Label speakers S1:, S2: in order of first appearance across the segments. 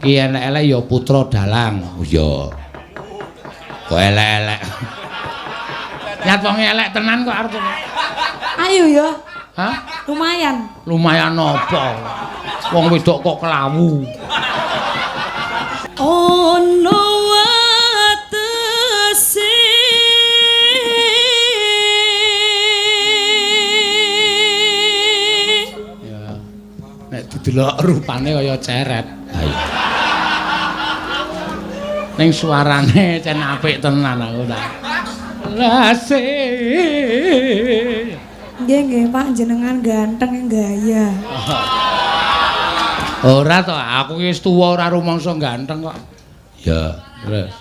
S1: Ki elek-elek ya putra dalang. Oh iya. Kok elek-elek. Nyat wong elek tenan kok arep.
S2: Ayo ya.
S1: Hah?
S2: Lumayan.
S1: Lumayan apa? Wong wedok kok kelawu.
S2: Ono watese.
S1: Ya. Nek didelok rupane kaya ceret. Ha iya. Ning suarane cen apik tenan aku ta. Lase.
S2: Nggih nggih Pak, jenengan ganteng gaya.
S1: Ora to, aku ki wis tuwa ora rumangsa ganteng kok. Ya, terus.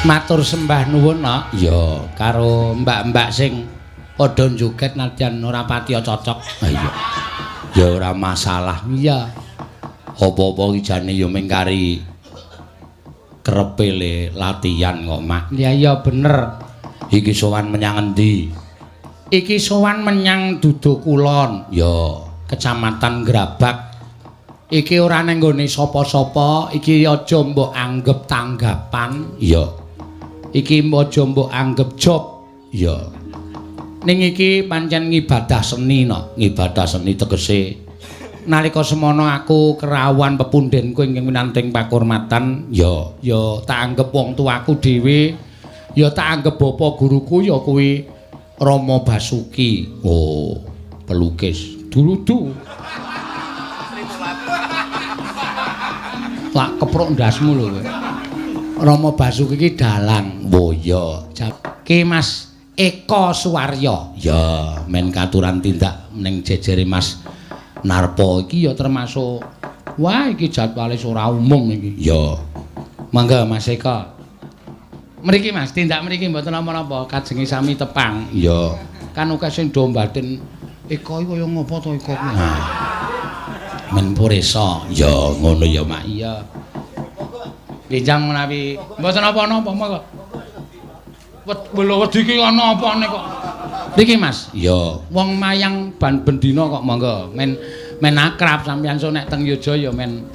S1: Matur sembah nuwun, Nok. Ya, karo mbak-mbak sing padha joget nadyan ora patiya cocok. Ha iya. Ya ora masalah. Iya. Apa-apa iki jane ya mung kari kerepe le latihan kok, Mak. Iya iya bener. Iki sowan menyang endi? Iki sowan menyang Duduh Kulon. Ya, Kecamatan Grabag. Iki ora nang nggone sapa-sapa, iki aja mbok anggep tanggapan. Iya. Iki aja mbok anggep job. Iya. Ning iki pancen ngibadah seni no. Ngibadah seni tegese nalika semono aku kerawuhan pepundhenku ingkang winanting pakurmatan, ya ya tak anggep wong tuaku dhewe, ya tak anggep bapa guruku ya kuwi Rama Basuki. Oh, pelukis. Duludu. Tak keprok ndasmu lho kowe. Rama Basuki iki dalang. Oh iya. Ki Mas Eko Suwaryo. Ya, men katuran tindak ning jejere Mas Narpo iki ya termasuk wah iki jadwale ora umum iki. Ya. Mangga Mas Eko. Mriki Mas, tindak mriki mboten napa-napa, kajenge sami tepang. Ya. Kan akeh sing do mbatin Eko iki kaya ngopo to Eko kuwi. Nah. Men puresa. Ya ngono ya Mak. Iya. Benjang menawi mboten napa-napa monggo. Lho wedi iki ana apane kok. Mriki Mas. Iya, wong mayang ban bendina kok monggo. Men men akrab sampeyan so nek teng Yojo ya men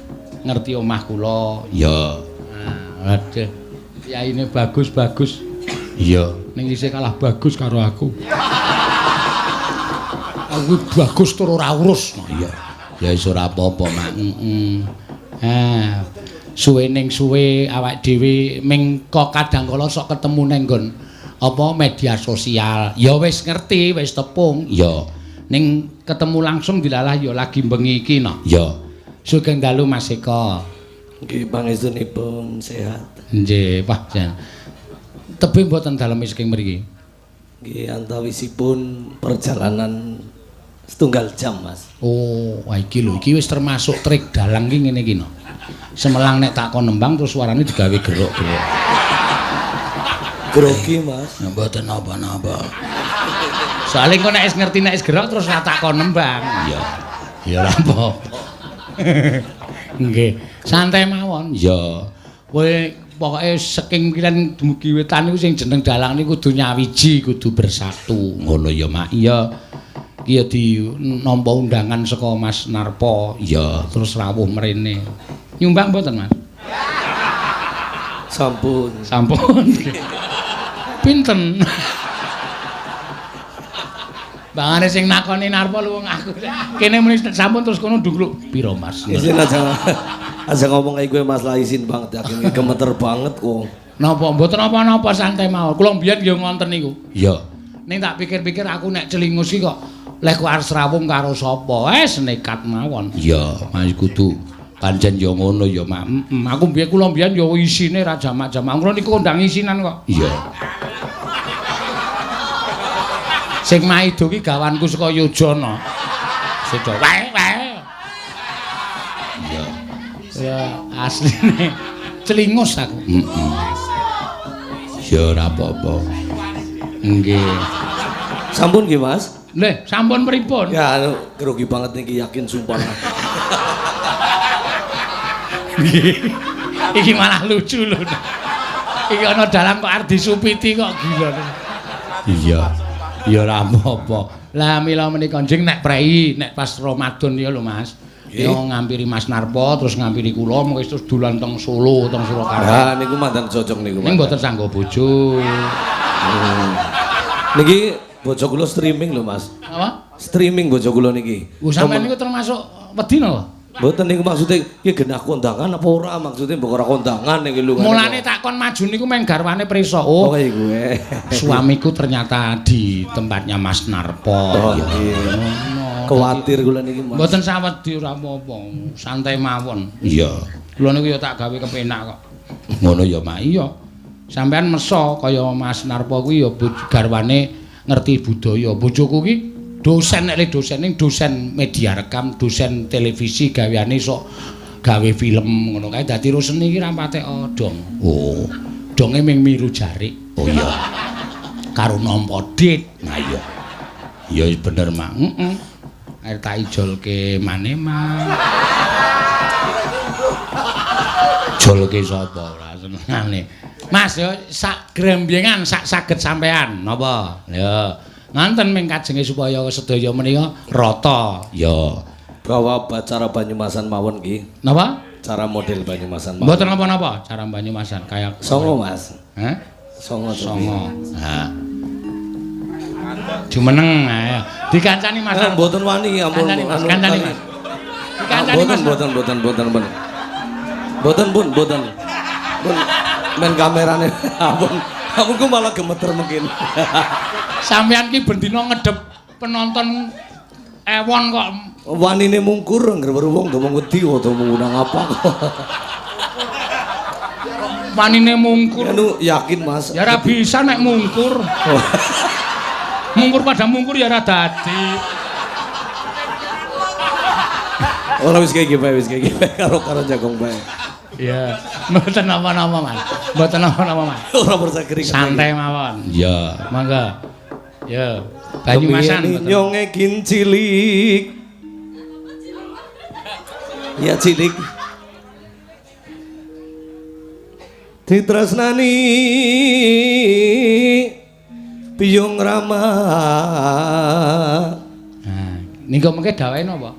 S1: ngerti omah kula. Iya. Nah, aduh. Yaine bagus-bagus. Iya, ning isih kalah bagus karo aku. Aku bagus tur ora urus. Iya. Ya wis ora apa-apa, Mak. Heeh. Ah, suwe ning suwe awak dhewe ming kok kadang kala sok ketemu ning nggon apa media sosial. Ya wis ngerti, wis tepung. Ya. Ning ketemu langsung dilalah ya lagi bengi iki no. Ya. Sugeng dalu Mas Eko.
S3: Nggih pangestunipun sehat.
S1: Nggih, wah jan. Tebih mboten dalem saking mriki.
S3: Nggih antawisipun perjalanan setunggal jam, Mas.
S1: Oh, wah iki lho, iki wis termasuk trik dalang iki ngene iki no. Semelang nek tak kon nembang terus suarane digawe gerok-gerok.
S3: Grogi, Mas.
S1: Mboten napa-napa. Soale engko nek wis ngerti nek wis gerok terus ora tak kon nembang. Iya. Ya ora apa-apa. Nggih, santai mawon. Iya. Kowe pokoke saking kilen dumugi wetan niku sing jeneng dalang niku kudu nyawiji, kudu bersatu. Ngono ya, Mak. Iya. Iki ya dinampa undangan saka Mas Narpo. Iya, terus rawuh mrene. Nyumbang mboten, Mas?
S3: Sampun.
S1: Sampun. Pinten? Bangane sing nakoni Narpo lu wong aku. Kene muni sampun terus kono ndungkluk. Piro, Mas?
S3: Izin aja ngomong kayak gue Mas lah izin banget yakin gemeter banget kok.
S1: Napa mboten napa-napa santai mawon. Kula mbiyen nggih ngonten niku. Iya. Ning tak pikir-pikir aku nek celingus iki kok leh kok arep srawung karo sapa? Wes nekat mawon. Iya, Mas kudu pancen ya ngono ya, Mak. Heeh, aku mbiyen kula mbiyen ya isine ra jamak-jamak. Kula niku kondang isinan kok. Iya. Sing maido ki gawanku saka Yojana. Sedo wae wae. Iya. Ya asline celingus aku. Heeh. Ya ora apa-apa. Nggih.
S3: Sampun nggih, Mas?
S1: Leh, sampun pripun?
S3: Ya grogi banget niki yakin sumpah.
S1: Iki malah lucu lho. Iki ana dalang kok arep disupiti kok gila. Iya. Ya ora apa-apa. Lah mila menika njing nek prei nek pas Ramadan ya lho Mas. Ya ngampiri Mas Narpo terus ngampiri kula mengko terus dolan teng Solo, teng Surakarta.
S3: Ha niku mandan cocok niku.
S1: Ning mboten sanggo bojo.
S3: Niki bojo kula streaming lho Mas.
S1: Apa?
S3: Streaming bojo kula niki.
S1: Oh sampeyan niku termasuk wedi napa?
S3: Mboten niku maksude iki genah kondangan apa ora maksudnya mbok ora kondangan niki lho.
S1: Mulane takon maju niku men garwane prisa. Oh,
S3: kaya gue.
S1: Suamiku ternyata di tempatnya Mas Narpo.
S3: Oh, iya. Kuwatir kula niki Mas.
S1: Mboten sawedi ora apa-apa, santai mawon. Iya. Kula niku ya tak gawe kepenak kok. Ngono ya, Mak. Iya. Sampeyan meso kaya Mas Narpo kuwi ya garwane ngerti budaya. Bojoku ki dosen nek dosen ning dosen media rekam, dosen televisi gaweane sok gawe film ngono kae. Dadi ro seni iki ra patek dong. Oh. Donge ming miru jarik. Oh iya. Karo nampa dit. Nah iya. Ya bener, Mak. Heeh. Arep tak ijolke manema. Jolke sapa ora senengane. Mas yo sak grembyengan sak saged sampean napa? Ya. Nganten ming kajenge supaya sedaya menika rata. Ya.
S3: Bawa cara Banyumasan mawon ki.
S1: Napa?
S3: Cara model Banyumasan mawon.
S1: Mboten napa-napa cara Banyumasan kaya
S3: songo Mas.
S1: Hah?
S3: Songo.
S1: Songo. Ha. Jumeneng ayo. Dikancani Mas.
S3: Mboten wani ampun.
S1: Kancani Mas. Dikancani Mas.
S3: Mboten mboten mboten mboten. Mboten pun mboten. Pun men kamerane ampun. Ampun ku malah gemeter mungkin.
S1: Sampeyan ki bendina ngedep penonton ewon kok
S3: wanine mungkur anggere wong do mung wedi do mung nang apa kok.
S1: Wanine mungkur.
S3: Anu yakin Mas.
S1: Ya ora bisa nek mungkur. Mungkur pada mungkur ya ora dadi.
S3: Ora wis kaya iki bae wis kaya iki karo karo jagong bae.
S1: Iya, mboten napa-napa Mas. Mboten napa-napa Mas.
S3: Ora persa kering.
S1: Santai mawon. Iya, monggo. Ya, Banyumasan.
S3: Nyonge kin cilik. Ya cilik. Ditresnani piyung rama.
S1: Nah, niku mengke dawahe napa?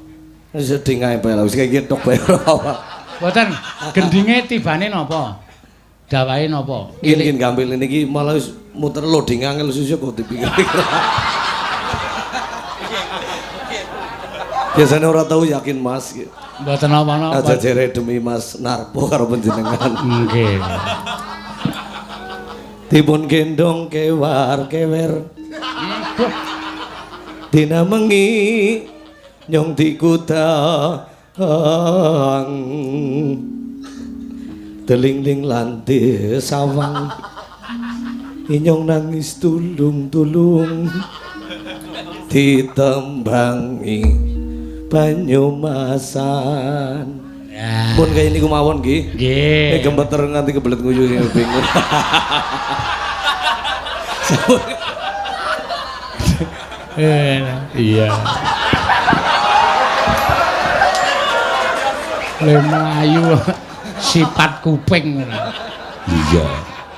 S3: Sedih ae bae wis kaya tok bae ora.
S1: Mboten, gendinge tibane napa? Dawahe napa?
S3: Iki gampil niki malah wis muter loading angel susu kok dipikir-pikir. Biasanya ora tau yakin Mas.
S1: Mboten napa-napa.
S3: Aja jere demi Mas Narpo karo panjenengan.
S1: Nggih.
S3: Dipun gendong kewar kewer. Dina mengi nyong dikutang. Delingling lanti sawang. Inyong nangis tulung-tulung. Ditembangi Banyumasan.
S1: Ya.
S3: Pun kaya niku mawon nggih.
S1: Nggih.
S3: Gemeter nganti kebelet nguyu sing bingung.
S1: Iya. Le mlayu sifat kuping ora. Iya.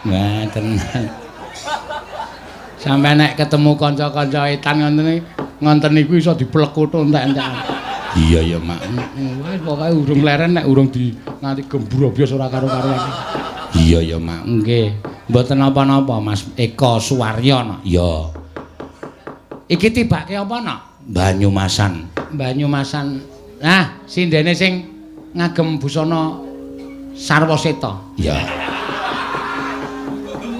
S1: Nah, tenan. Sampai nek ketemu kanca-kanca etan ngoten ngonten niku iso diplekut entek-entekan. Iya ya, Mak. Wah, pokoke urung leren nek urung di nganti gembrobyos ora karo-karuan. Iya ya, Mak. Nggih. Mboten napa-napa, Mas Eko Suwaryo, no. Iya. Iki tibake apa, no? Banyumasan. Banyumasan. Nah, sindene sing ngagem busana Sarwaseta. Iya.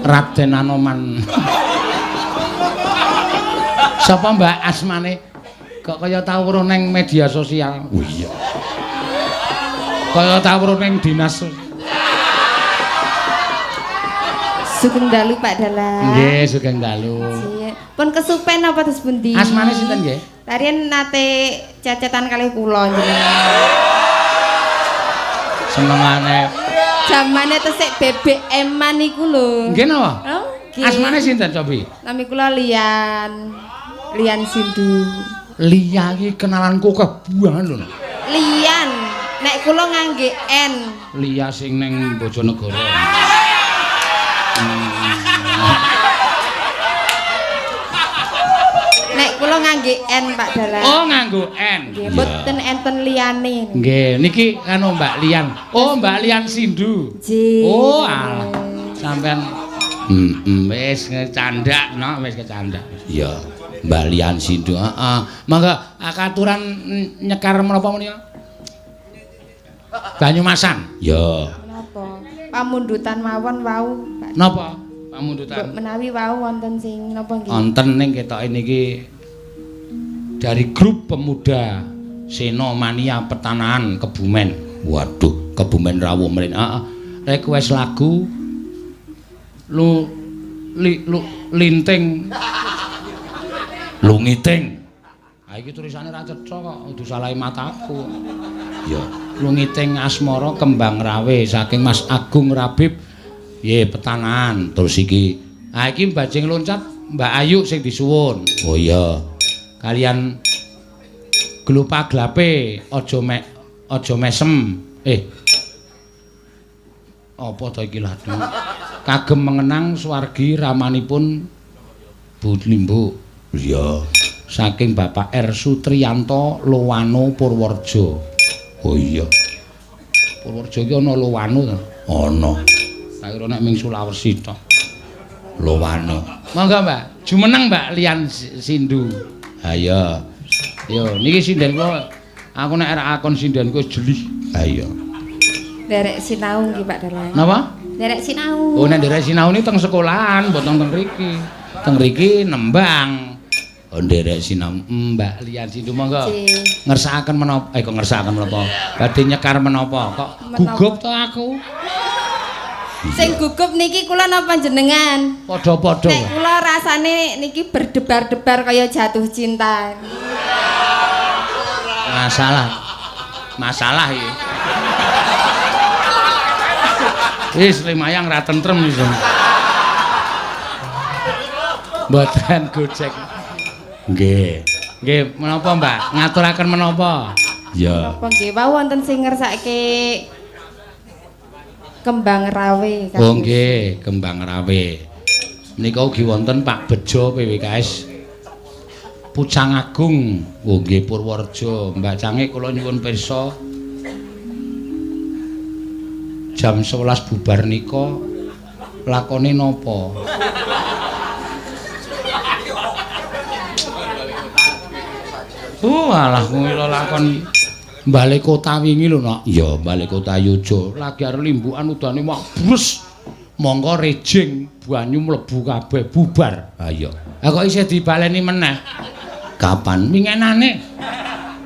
S1: Raden Anoman. Sapa Mbak asmane? Kok kaya tau weruh neng media sosial. Oh iya. Kaya tau weruh neng dinas.
S4: Sugeng dalu Pak Dalang.
S1: Nggih, sugeng dalu.
S4: Pun kesupen apa terus pundi?
S1: Asmane sinten nggih?
S4: Tarian nate cecetan kalih kula njenengan.
S1: Senengane
S4: jamane tesik BBM-an niku lho.
S1: Nggih napa?
S4: Oh, nggih.
S1: Asmane sinten cobi?
S4: Nami kula Lian. Lian Sindu.
S1: Lia iki kenalanku kebuangan lho.
S4: Lian, nek kula ngangge N.
S1: Lia sing neng Bojonegoro.
S4: Nek kula ngangge N Pak Dalang.
S1: Oh, nganggo N.
S4: Nggih, mboten enten liyane.
S1: Nggih, niki anu Mbak Lian. Oh, Mbak Lian Sindu.
S4: Nggih.
S1: Oh, alah. Sampean wis kecandak, no, wis kecandak. Iya. Mbak Lian Sindu, heeh. Mangga akaturan nyekar menapa menika? Banyumasan. Ya.
S4: Menapa? Pamundutan mawon wau.
S1: Napa? Pamundutan.
S4: Menawi wau wonten sing napa nggih?
S1: Wonten ning ketoke niki dari grup pemuda Senomania Petanahan Kebumen. Waduh, Kebumen rawuh mrene. Heeh. Request lagu lu li, lu linting lungiting. Ha iki tulisane ra cetha kok, kudu salahe mataku. Ya, lungiting asmara kembang rawe saking Mas Agung Rabib. Nggih, Petanahan. Terus iki, ha iki bajing loncat Mbak Ayu sing disuwun. Oh iya. Kalian Glupaglape aja aja mesem. Apa to iki lho? Kagem mengenang swargi ramanipun Bu Limbuk. Iya. Saking Bapak R Sutriyanto Lowano Purworejo. Oh iya. Purworejo iki ana Lowano to? Ana. Tak kira nek ming Sulawesi tok. Lowano. Monggo, Mbak. Jumeneng, Mbak Lian Sindu. Ha iya. Yo, niki sinden kula. Aku nek ora akon sindenku wis jelih. Ha iya.
S4: Nderek sinau nggih, Pak Dalang.
S1: Napa?
S4: Nderek sinau.
S1: Oh, nek nderek sinau niki teng sekolahan, mboten teng mriki. Teng mriki nembang. Oh, nderek sinau Mbak Lian Sindu monggo. Ngersakaken menapa? Kok ngersakaken menapa? Badhe nyekar menapa? Kok gugup to aku?
S4: Sing gugup niki kula napa jenengan?
S1: Padha-padha.
S4: Nek kula rasane niki berdebar-debar kaya jatuh cinta.
S1: Masalah. Masalah iki. Wis lumayan ra tentrem wis. Mboten gojek. Nggih. Nggih, menapa Mbak? Ngaturaken menapa? Ya.
S4: Menapa nggih wau wonten sing ngersake Kembang Rawe.
S1: Oh nggih, Kembang Rawe. Menika ugi wonten Pak Bejo PWKS Pucang Agung. Oh nggih Purworejo. Mbak Cange kula nyuwun pirsa. Jam 11 bubar nika lakone napa? Alah kuwi lho lakon Balai Kota wingi lho, Nak. Iya, Balai Kota Yojo. Lagi arep limbukan udane wah brus. Mongko rejing banyu mlebu kabeh bubar. Ha iya. Ha kok isih dibaleni meneh? Kapan? Wingenane.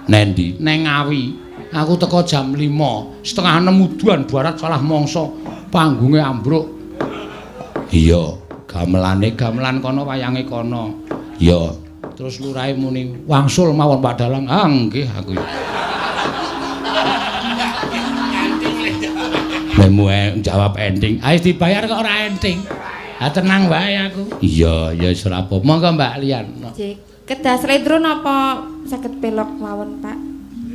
S1: Nendi? Neng Ngawi. Aku teko jam 5, 5:30 udan barat salah mangsa, panggunge ambruk. Iya, gamelane gamelan kono wayange kono. Iya. Terus lurahe muni, "Wangsul mawon Pak Dalang." Ah nggih aku. Lemu jawab enting. Ayo dibayar kok ora enting. Ha tenang wae aku. Iya, ya wis ora apa. Monggo Mbak Lian.
S4: Nggih. Kedah slendro napa saged pelok mawon, Pak?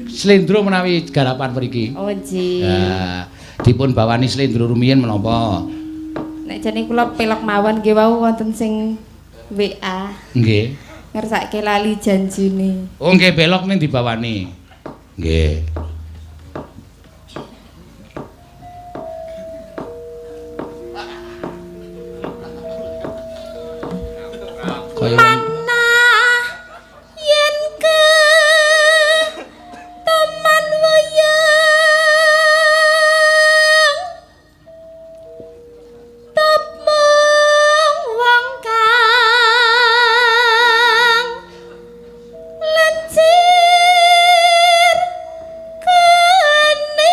S1: Slendro menawi garapan mriki.
S4: Oh nggih.
S1: Ha, dipun bawani slendro rumiyin menapa?
S4: Nek jane kula pelok mawon nggih wau wonten sing WA.
S1: Nggih.
S4: Ngersake lali janjine.
S1: Oh nggih pelok ning dibawani. Nggih. Kaya
S4: manah yen ke taman wayang tepung wong kang lencir kening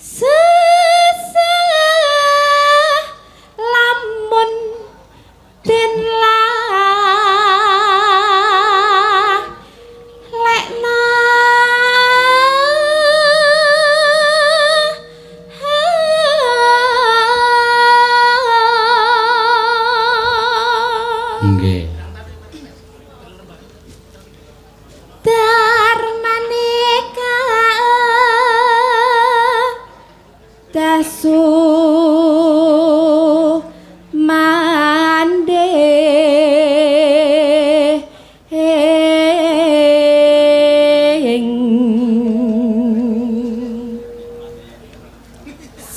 S4: sesah lamun den lah lekna
S1: nggih.
S4: Darmane ka dasu mande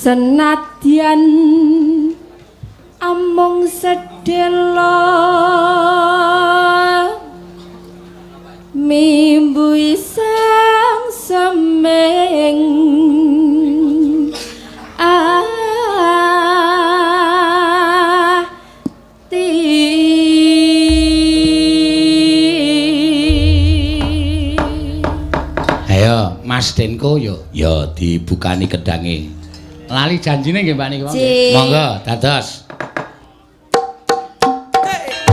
S4: senadyan amung sedhela mimbu sang semeng ati.
S1: Ayo Mas Denko yo ya dibukani kedange. Lali janjine nggih Mbak niku. Monggo dados.
S4: Hey!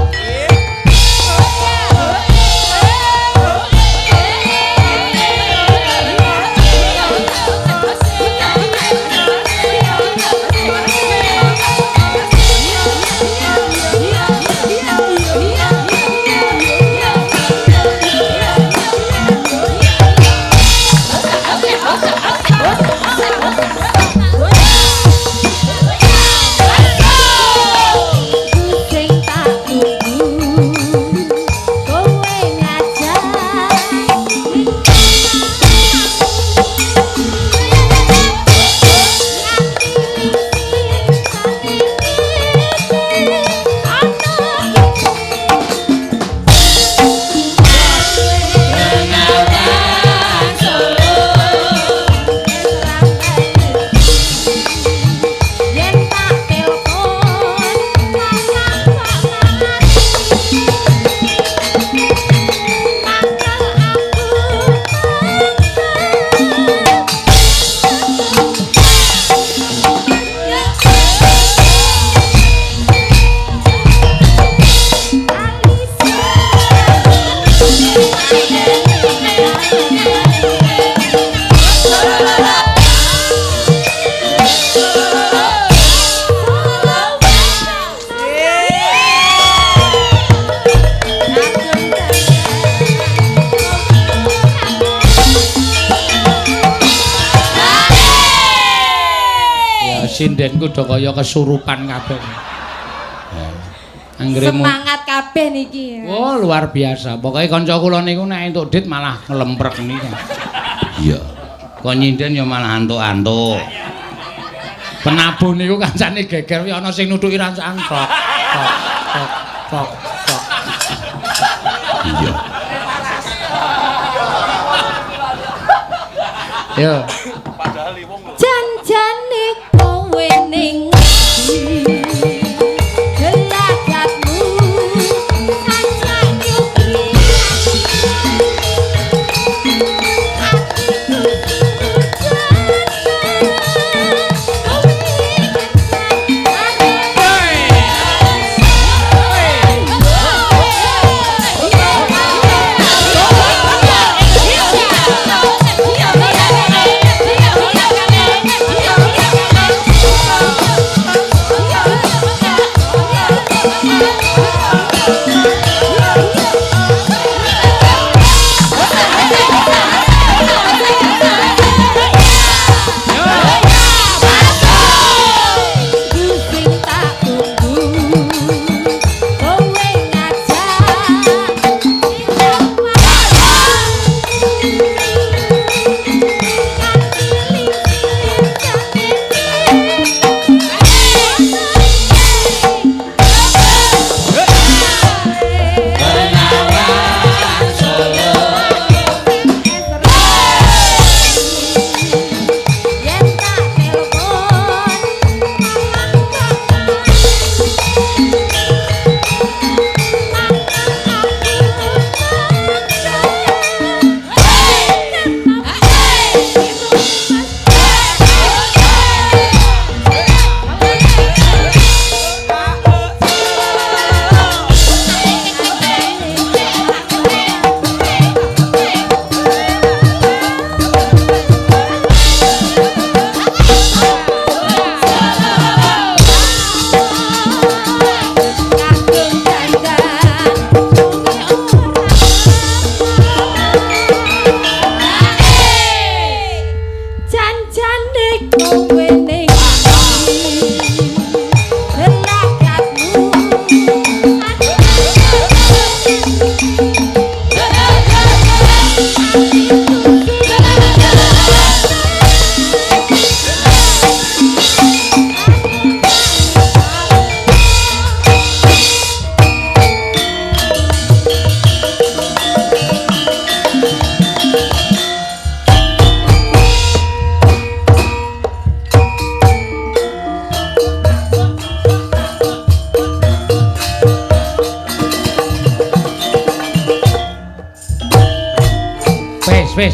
S1: Sindenku do kaya kesurupan kabeh. Anggere
S4: semangat kabeh niki.
S1: Oh, luar biasa. Pokoke kanca kula niku nek entuk dit malah nglemprek niku. Iya. Kok nyinden ya malah antuk-antuk. Penabuh niku kancane geger kuwi ana sing nutuki rancaan tok tok tok tok tok. Iya. Yo.
S5: Padahal wong lho.
S4: Janjane kowe ning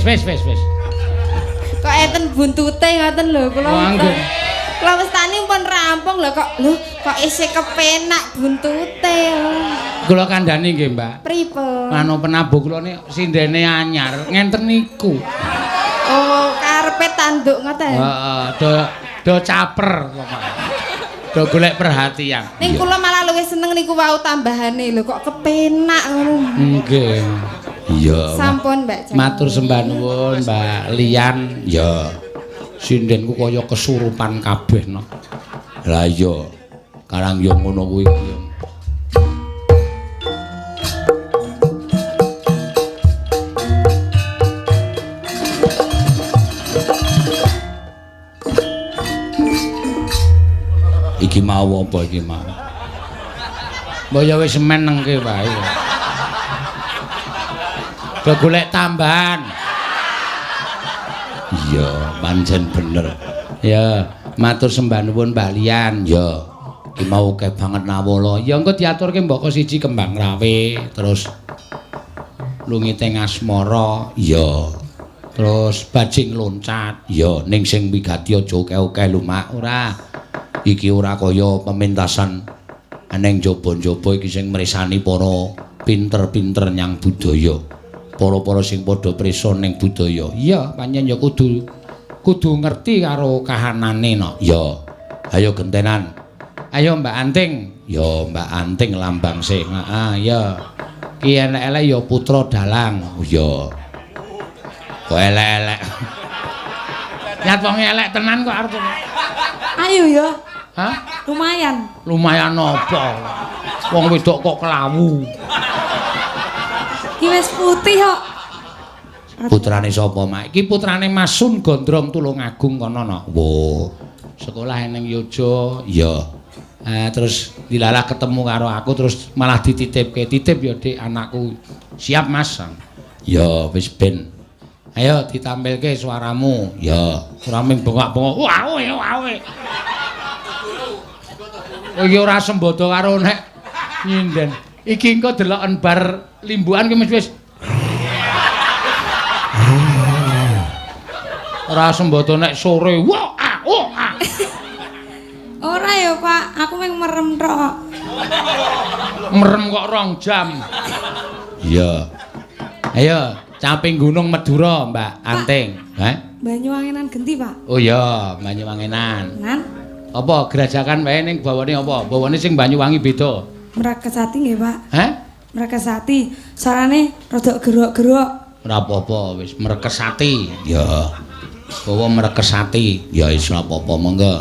S1: Wis.
S4: Kok enten buntute ngoten lho kula. Kula wistani pun rampung lho kok lho kok isih kepenak buntute.
S1: Kula kandhani nggih, Mbak.
S4: Pripun?
S1: Anu penabuh kula nek sindene anyar ngenten niku.
S4: Oh, karepe tanduk ngoten.
S1: Heeh, do caper pokoke. Do golek perhatian.
S4: Ning kula malah luwih seneng niku wau tambahane lho kok kepenak ngono.
S1: Nggih. Iya.
S4: Sampun, Mbak.
S1: Matur sembah nuwun, Mbak Lian. Ya. Sindenku kaya kesurupan kabeh no.
S3: Lah iya. Karang yo ngono kuwi ya. Iki mau apa iki mau?
S1: Mbok ya wis menengke wae. Do golek tambahan.
S3: Iya, pancen bener.
S1: Ya, matur sembah nuwun Mbak Lian.
S3: Ya, iki mau akeh banget nawala.
S1: Ya engko diaturke mboko siji kembang rawe, terus lungite ngasmara.
S3: Iya.
S1: Terus bajing loncat.
S3: Iya, ning sing wigati aja akeh-akeh lho, Mak.
S1: Ora.
S3: Iki ora kaya pementasan eneng jaba-jaba iki sing mresani para pinter-pinter nyang budaya. Para-para sing padha prisa ning budaya.
S1: Iya, pancen ya kudu ngerti karo kahanane no.
S3: Ya. Ayo gentenan.
S1: Ayo Mbak Anting.
S3: Ya, Mbak Anting lambang sih.
S1: Heeh, ya. Ki elek-elek ya putra dalang.
S3: Oh iya. Kok elek-elek.
S1: Lihat wong elek tenan kok arep.
S2: Ayo ya.
S1: Hah?
S2: Lumayan.
S1: Lumayan apa? Wong wedok kok kelawu.
S2: Ki wis putih kok.
S1: Putrane sapa, Mak? Iki putrane Mas Sun Gondrong Tulungagung kono no. Wo. Sekolah ning Yogya. Iya. Terus dilalah ketemu karo aku terus malah dititipke. Titip ya, Dik, anakku. Siap, Mas. Ya, wis ben. Ayo ditampilke suaramu. Ya, ora mung bengok-bengok. Wah, wah, wah. Iki ora sembodo karo nek nyinden. Iki engko deloken bar limbukan ki wis ora sembodo nek sore. Wah, ah, oh, ah.
S2: Ora ya, Pak. Aku mung merem tok.
S1: Merem kok 2 jam. Iya. Ayo, caping Gunung Madura, Mbak Anting. Hah?
S2: Banyuwangenan genti, Pak.
S1: Oh iya, Banyuwangenan.
S2: Nan.
S1: Apa gerajakan wae ning bawane apa? Bawane sing Banyuwangi beda.
S2: Mrekesati nggih, Pak.
S1: Hah?
S2: Mrekesati. Suarane rada gerok-gerok.
S1: Ora apa-apa, wis mrekesati. Ya. Bawa mrekesati. Ya wis ora apa-apa, monggo.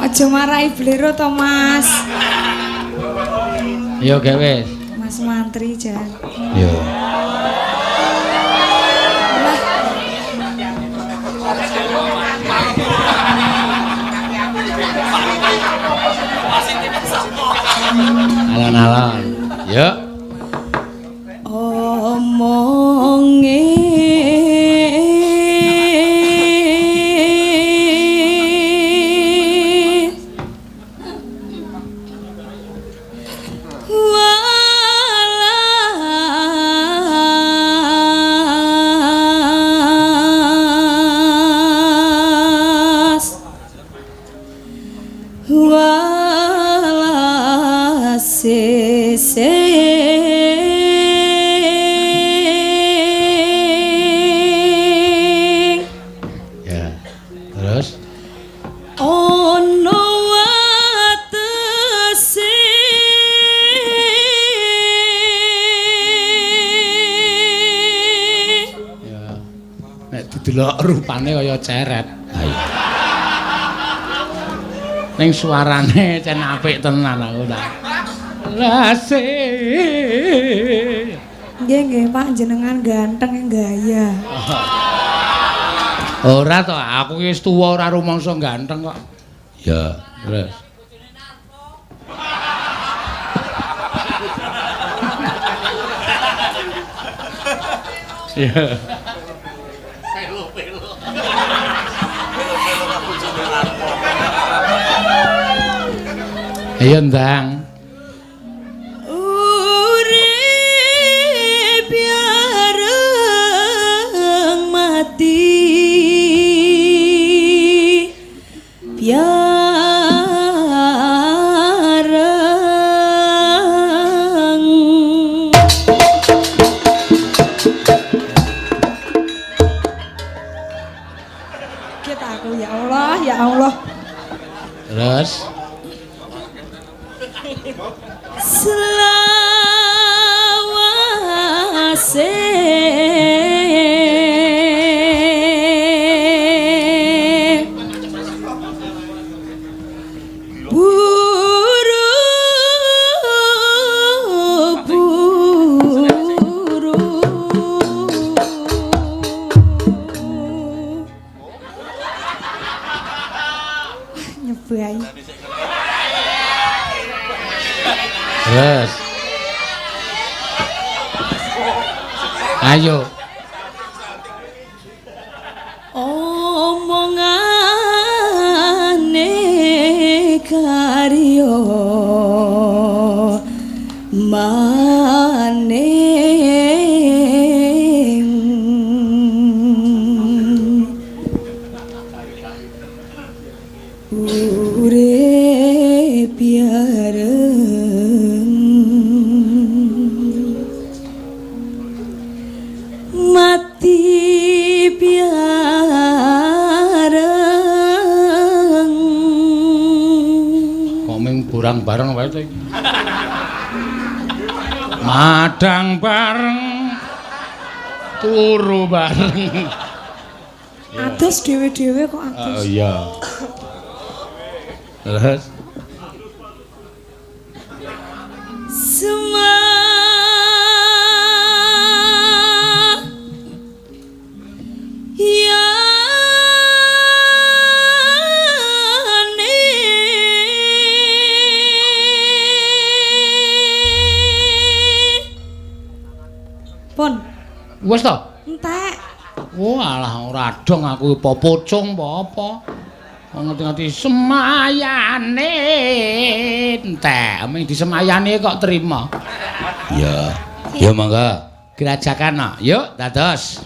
S2: Aja marai blero to, Mas.
S1: Ya oke wis.
S2: Mas mantri jan.
S1: Ya. Alon-alon. Yuk.
S2: Omonge
S1: Ya, terus
S2: ono watese.
S1: Ya. Nek didelok rupane kaya ceret. Ha iya. Ning suarane cen apik tenan aku ta. Lase.
S2: Nggih nggih Pak, jenengan ganteng gaya.
S1: Ora to, aku wis tuwa ora rumangsa ganteng kok. Ya, terus. Ya. Ayo ndang.
S2: Urip yareng mati yareng. Kita aku ya Allah, ya Allah.
S1: Terus
S2: selawase buru buru nyebai.
S1: Terus. Ayo.
S2: Omongane karyo maning urip yareng mati biareng.
S1: Kok ming burang bareng wae to iki. Madang bareng turu bareng.
S2: Adus dhewe-dhewe kok adus.
S1: Oh iya. Terus
S2: Pun.
S1: Wis to?
S2: Entek.
S1: Walah ora dong aku apa pocong apa apa. Ngerti-ngerti semayane entek, ming disemayane kok terima.
S3: Ya. Ya monggo.
S1: Grajakan no. Yuk dados.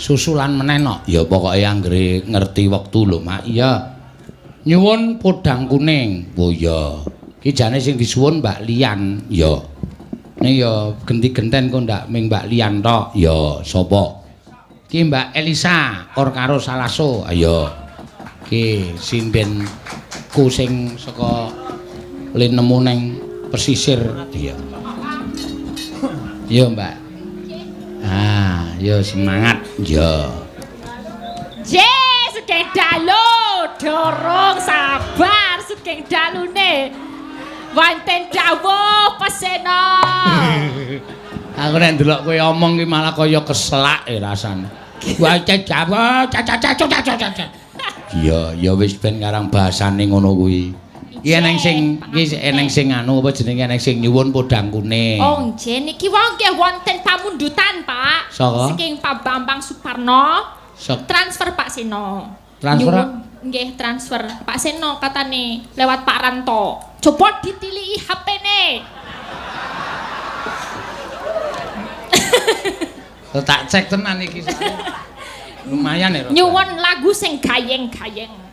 S1: Susulan meneh no. Ya pokoke anggere ngerti wektu lho, Mak. Iya. Nyuwun podang kuning. Oh iya. Iki jane sing disuwun Mbak Lian. Ya. Ning ya genti-genten kok ndak ming Mbak Lian tok. Ya, sapa? Iki Mbak Elisa or karo Salaso. Ayo. Iki simbenku sing saka linemu ning pesisir. Iya. Iya, Mbak. Ah, yo semangat. Yo.
S6: J, sugeng dalu, dorong sabar sugeng dalune. Wonten dawuh pesena.
S1: Aku nek ndelok kowe omong ki malah kaya keselak e rasane. Wonten dawuh, ca. Iya, ya wis ben karang bahasane ngono kuwi. Iki eneng sing iki eneng sing anu apa jenenge eneng sing nyuwun podang kuning.
S6: Oh nggih niki wong nggih wonten pamundutan, Pak. Saking Pak Bambang Suparno. Transfer Pak Seno.
S1: Transfer?
S6: Nggih, transfer Pak Seno katane lewat Pak Ranto. Coba ditiliki HP-ne.
S1: Tak cek tenan iki. Lumayan ya.
S6: Nyuwun lagu sing gayeng-gayeng.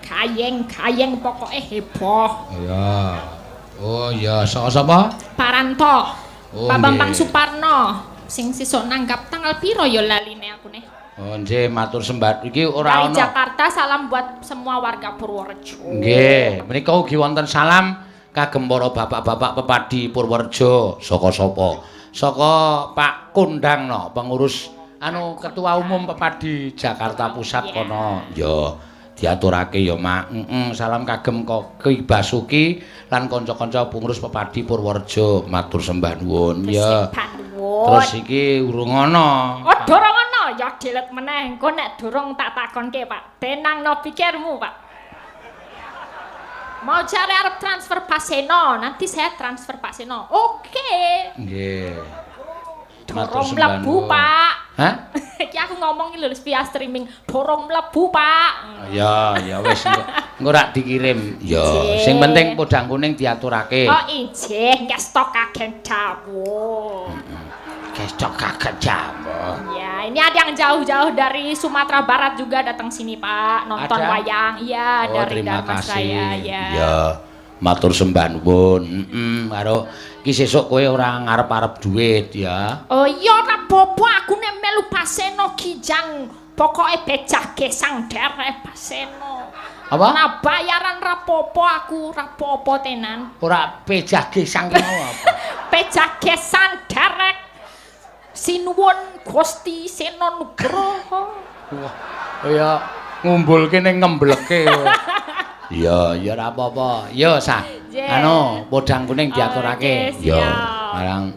S6: Kayeng-kayeng pokoknya heboh.
S1: Iya. Oh iya, saka sapa?
S6: Paranto.
S1: Oh,
S6: Pak Bambang Suparno sing sesuk nanggap tanggal piro ya laline aku nih.
S1: Oh nggih, matur sembah. Iki ora
S6: ana.
S1: Dari
S6: Jakarta salam buat semua warga Purworejo.
S1: Nggih, menika ugi wonten salam kagem para bapak-bapak pepadi Purworejo. Saka sapa? Saka Pak Kondang no, pengurus anu Ketua Umum Pepadi Jakarta Pusat kono. Ya. Diaturake ya, Mak. Salam kagem Ki Basuki lan kanca-kanca pengurus Pepadi Purworejo. Matur sembah nuwun. Ya. Terus iki urung ana.
S6: Oh, durung ana. Ya dilet meneh. Engko nek durung tak takonke, Pak. Tenangno pikirmu, Pak. Mau cari arep transfer Pak Seno, nanti saya transfer Pak Seno. Oke.
S1: Nggih.
S6: Dorong mlebu, Pak.
S1: Hah?
S6: Iki aku ngomong iki lho via streaming, dorong mlebu, Pak.
S1: Ya, ya wis engko rak dikirim. Ya, sing penting podang kuning diaturake.
S6: Oh, injih, ngestok kagen dawuh.
S1: Ngestok kagen dawuh.
S6: Ya, ini ada yang jauh-jauh dari Sumatera Barat juga datang sini, Pak, nonton
S1: ada?
S6: Wayang. Iya,
S1: oh,
S6: dari Dharmasraya, ya.
S1: Ya. Matur sembah nuwun. Karo iki sesuk kowe ora ngarep-arep duit ya.
S6: Oh iya ora apa-apa aku nek melu Paseno kijang pokoke becah gesang derek Paseno.
S1: Apa?
S6: Ora bayaran ra apa-apa aku, ra apa-apa tenan.
S1: Ora pejah gesang ki mau apa?
S6: Pejah gesang derek. Sinuwun Gusti Seno Nugroho.
S1: Wah, kaya ngumbulke ning ngembleke. Iya, ya ora apa-apa. Ya, sah. Anu, podang kuning diaturake. Ya, barang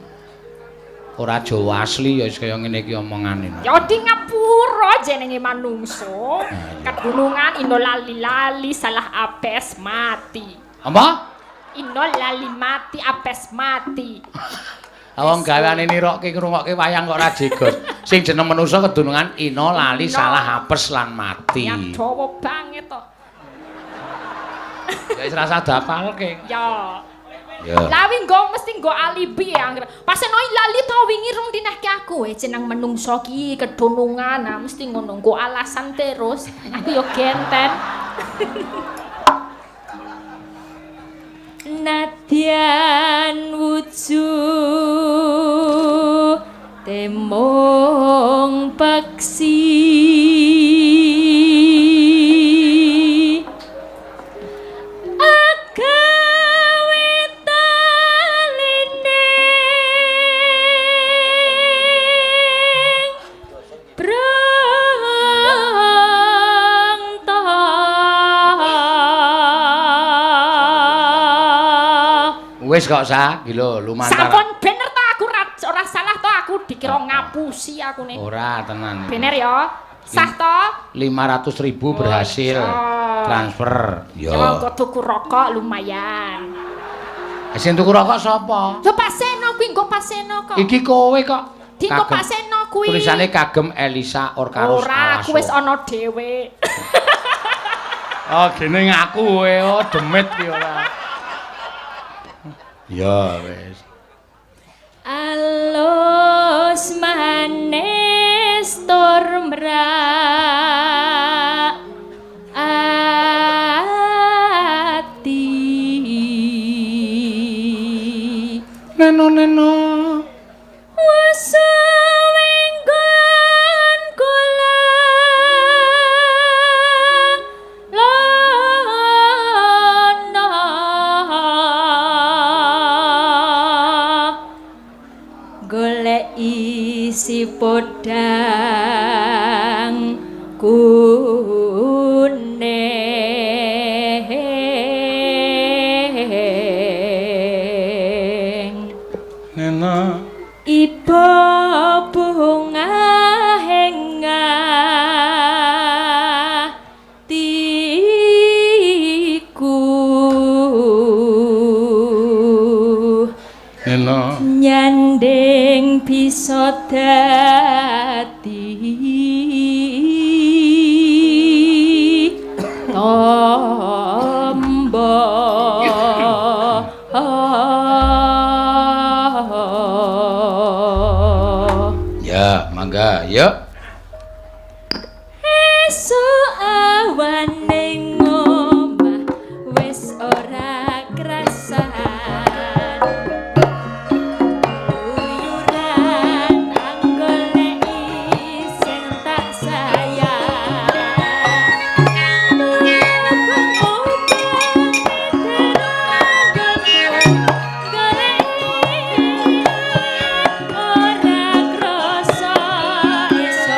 S1: ora Jawa asli ya wis kaya ngene iki omongane.
S6: Ya di ngapura jenenge manungsa. Kegunungan ino lali-lali salah apes mati.
S1: Apa?
S6: Ino lali mati apes mati.
S1: Wong gaweane nirokke ngrungokke wayang kok ora jegos. Sing jeneng manungsa kedunungan ino lali salah apes lan mati.
S6: Ya dawa banget to.
S1: Ya wis rasa dapalke.
S6: Ya. Ya. Lah wi nggo mesti nggo alibi ya anggere. Paseno lali to wingi rung dinehke aku. Jeneng menungso ki kedunungan, nah mesti ngono nggo alasan terus. Aku yo genten.
S4: Nadyan wujud temong paksi agawe taline
S1: Wis kok sa, iki lho lumantar.
S6: Sampun bener to aku ora salah to aku dikira ngapusi aku nih.
S1: Ora tenan.
S6: Bener ya. Sah to?
S1: 500.000 berhasil transfer.
S6: Ya kok tuku rokok lumayan.
S1: Sing tuku rokok sapa?
S6: Lho Pak Seno kuwi nggo Pak Seno kok.
S1: Iki kowe kok.
S6: Dinggo Pak Seno kuwi.
S1: Tulisane kagem Elisa Orkarus.
S6: Ora, aku wis ana dhewe.
S1: Oh, gene ngaku kowe, oh demit ki ora. Ya wis.
S6: Alus manis tur mrak ati.
S1: Neno neno
S6: wenggon kula lono golek isi podang kuning.
S1: Nena
S6: iba bunga hingatiku.
S1: Nena
S6: nyanding bisa dadi tombo.
S1: Ya, mangga, yuk.
S6: Esuk awan ning omah wis ora krasan. Uyuran anggoleki sing tak sayang. Ora krasa esuk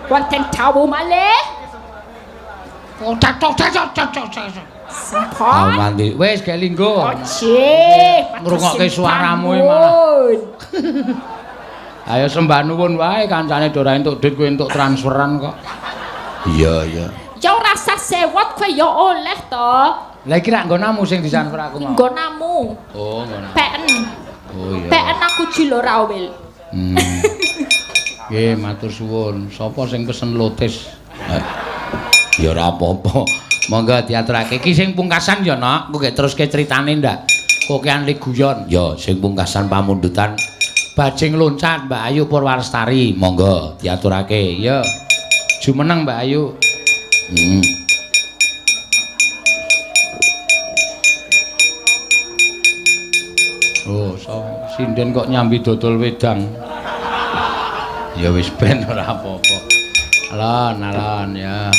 S6: Wonten dawuh malih. Sampun.
S1: Mandi. Wis gek linggo.
S6: Oje,
S1: ngrungokke suaramu iki malah. Ayo sembah nuwun wae kancane do ora entuk duit kowe entuk transferan kok. Iya, iya.
S6: Ya ora usah sewot kowe ya oleh to.
S1: Lah iki rak nggonamu sing ditransfer aku mau.
S6: Nggonamu.
S1: Oh, nggonamu.
S6: PN.
S1: Oh iya.
S6: PN aku jilo rawil.
S1: Nggih, matur suwun. Sapa sing pesen lotis? Ya ora apa-apa. Monggo diaturake. Iki sing pungkasan ya, Nok. Engko teruske critane ndak. Kokean li guyon.
S3: Ya, sing pungkasan pamundutan
S1: Bajing loncat Mbak Ayu Purwalestari.
S3: Monggo diaturake.
S1: Ya. Jumeneng Mbak Ayu. Oh, so sinden kok nyambi dodol wedang. Ya wis ben ora apa-apa. Alon, alon ya.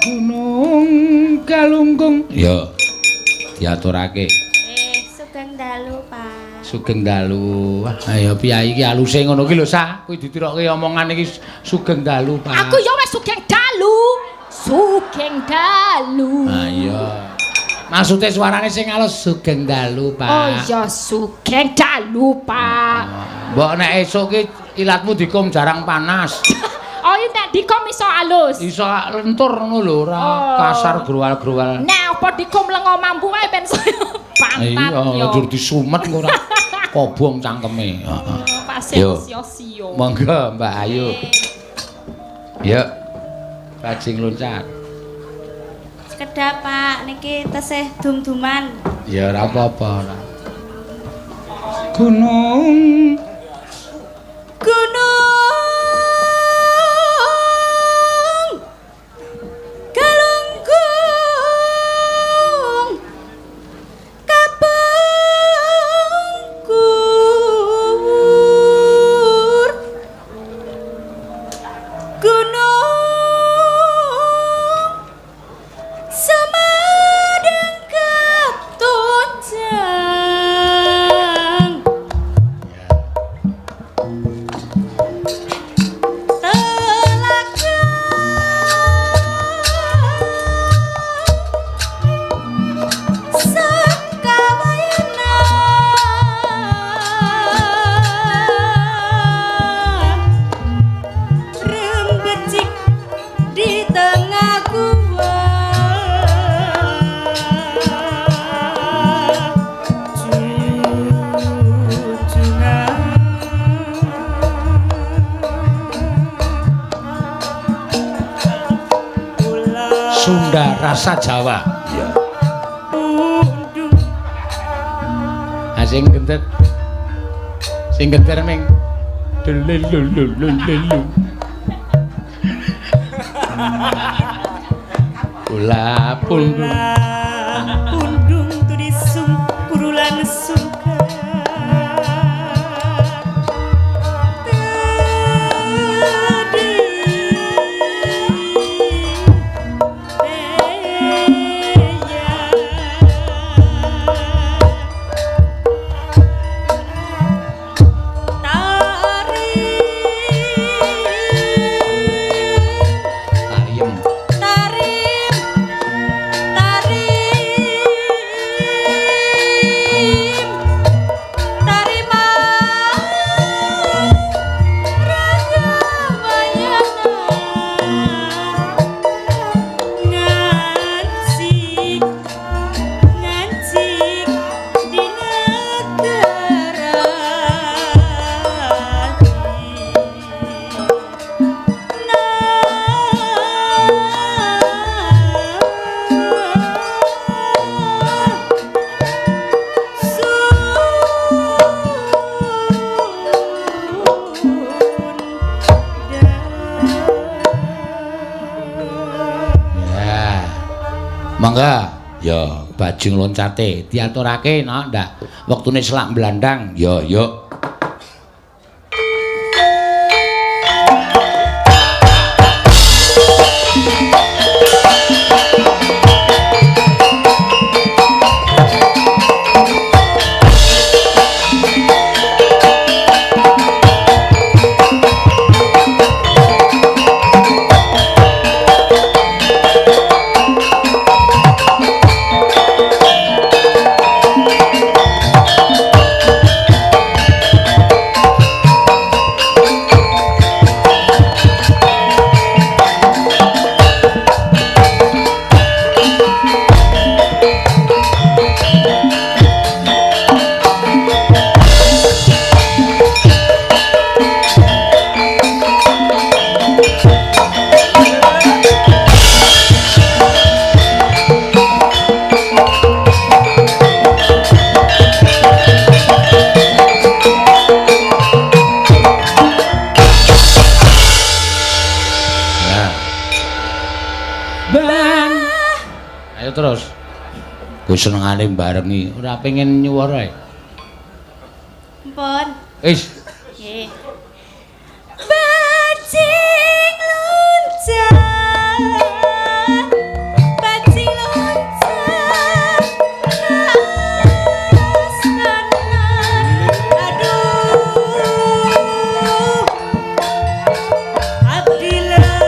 S1: Gunung Galunggung.
S3: Ya. Diaturake.
S4: Sugeng dalu, Pak.
S1: Sugeng dalu. Ayo piye iki aluse ngono ki lho, Sa. Kuwi ditirokke omongan iki sugeng dalu, Pak.
S6: Aku ya wis sugeng dalu. Sugeng dalu.
S1: Ha iya. Maksude suarane sing alus sugeng dalu, Pak.
S6: Oh iya, sugeng dalu, Pak.
S1: Mbok nek esuk ki ilatmu dikom jarang panas.
S6: Oh, iya nek dikom iso alus.
S1: Iso lentur ngono lho, ora kasar growal-growal.
S6: Nek apa dikom lengo mampu wae ben saya pantat
S1: yo. Iya, njur disumet engko ora kobong cangkeme. Heeh.
S6: Pasir sio-sio.
S1: Monggo Mbak Ayu. Yuk. Bajing loncat.
S4: Sekedap, Pak, niki tesih dum-duman.
S1: Ya ora apa-apa ora. Gunung
S4: Gunung Galunggung Kapungkur Gunung Semadeng Ketunjang Telaga Sakawayana Rembecik di tengah gua
S1: Sunda rasa Jawa.
S3: Iya.
S1: Ha sing gentet. Sing genter ming delelulululu. Kula pundung
S2: pundung turisum kurulan suka
S1: tariem.
S2: Tarim, tarim, tarima ragamayana ngancik, ngancik di negara.
S1: Ya. Mangga.
S3: Ya,
S1: Bajing loncate diaturake no ndak. Wektune selak blandang.
S3: Ya, yuk.
S1: Ayo terus. Kowe senengane barengi, ora pengen nyuwara e.
S4: Mpun.
S1: Wis.
S4: Nggih. Bajing loncat. Bajing loncat. Aduh. Abdi lemah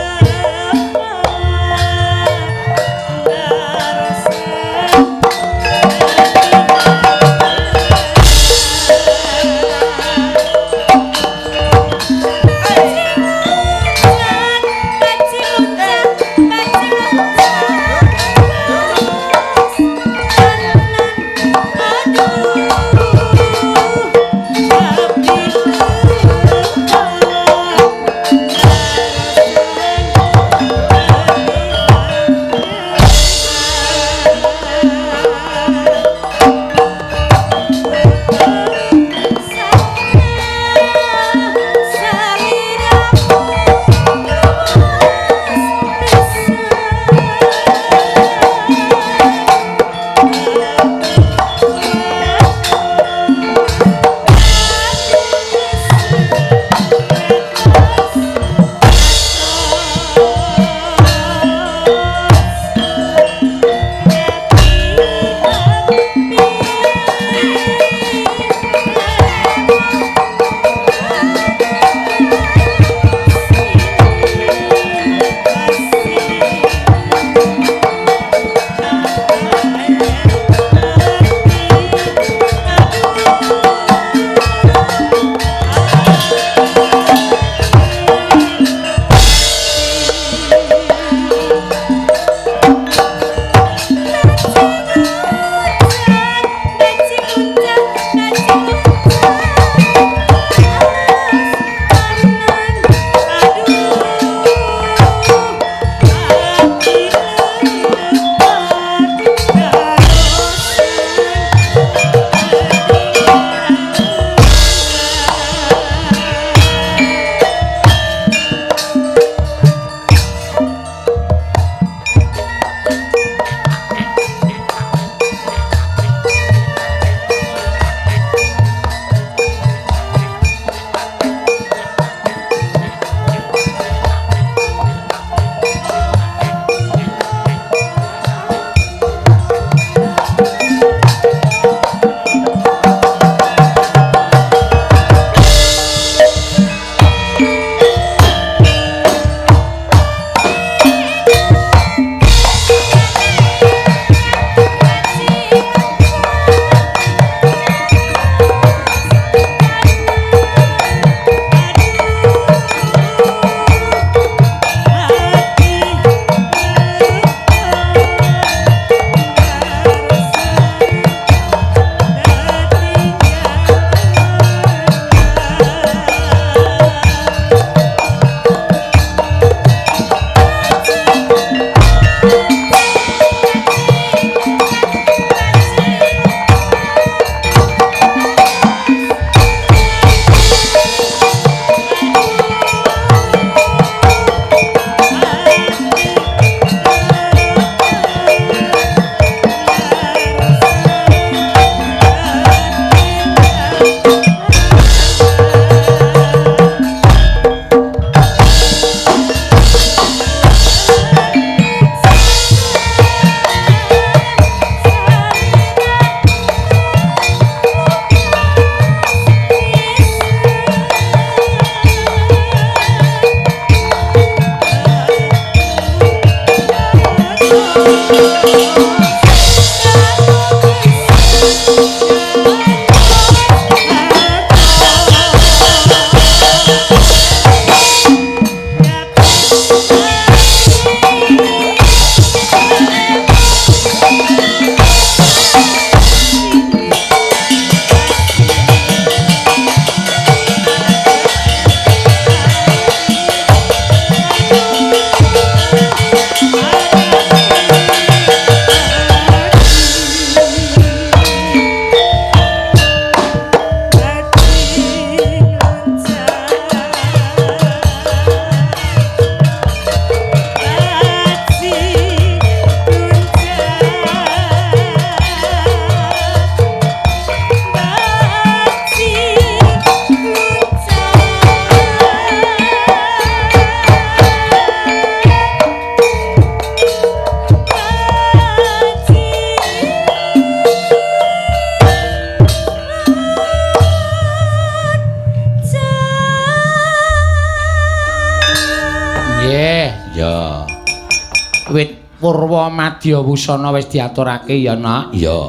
S1: Purwa Madya Wusana wis diaturake ya, Nak? Iya.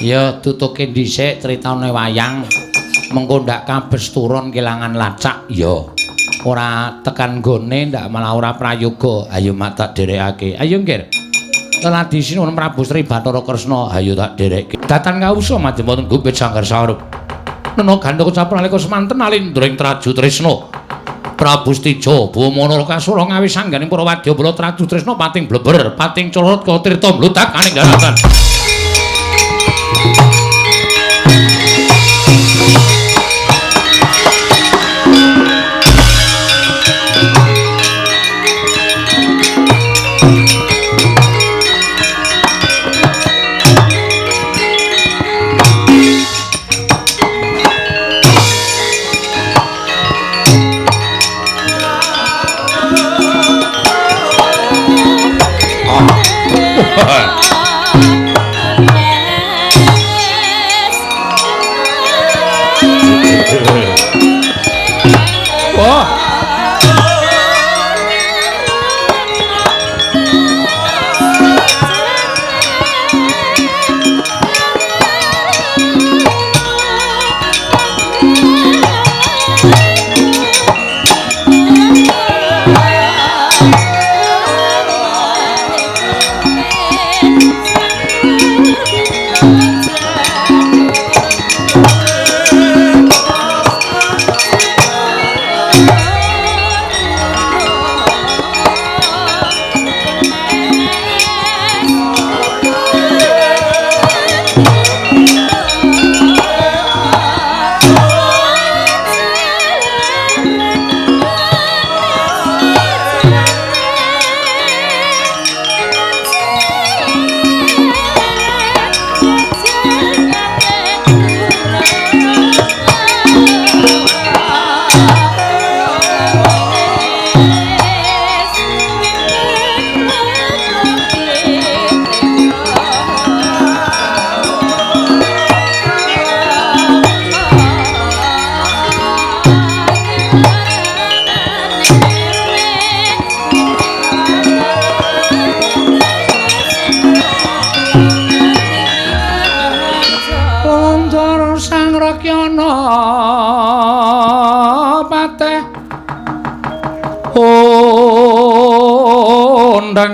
S1: Ya tutuke dhisik critane wayang. Mengko ndak kabes turun kelangan lacak. Iya. Ora tekan gone ndak malah ora prayoga. Ayo mak tak dherekake. Ayo nggir. Ladi sinuwun Prabu Sri Bathara Kresna. Ayo tak dherekke. Datan kawusa madya wonten gupit sanggar saurup. Nena gandha kecap nalika semanten alindra ing Traju Tresna. Prabu Stija Bumana Lokasura ngawis sangganing para wadyabala Traju Tresna pating bleber, pating colot ka tirta mludak aning daratan. Wah.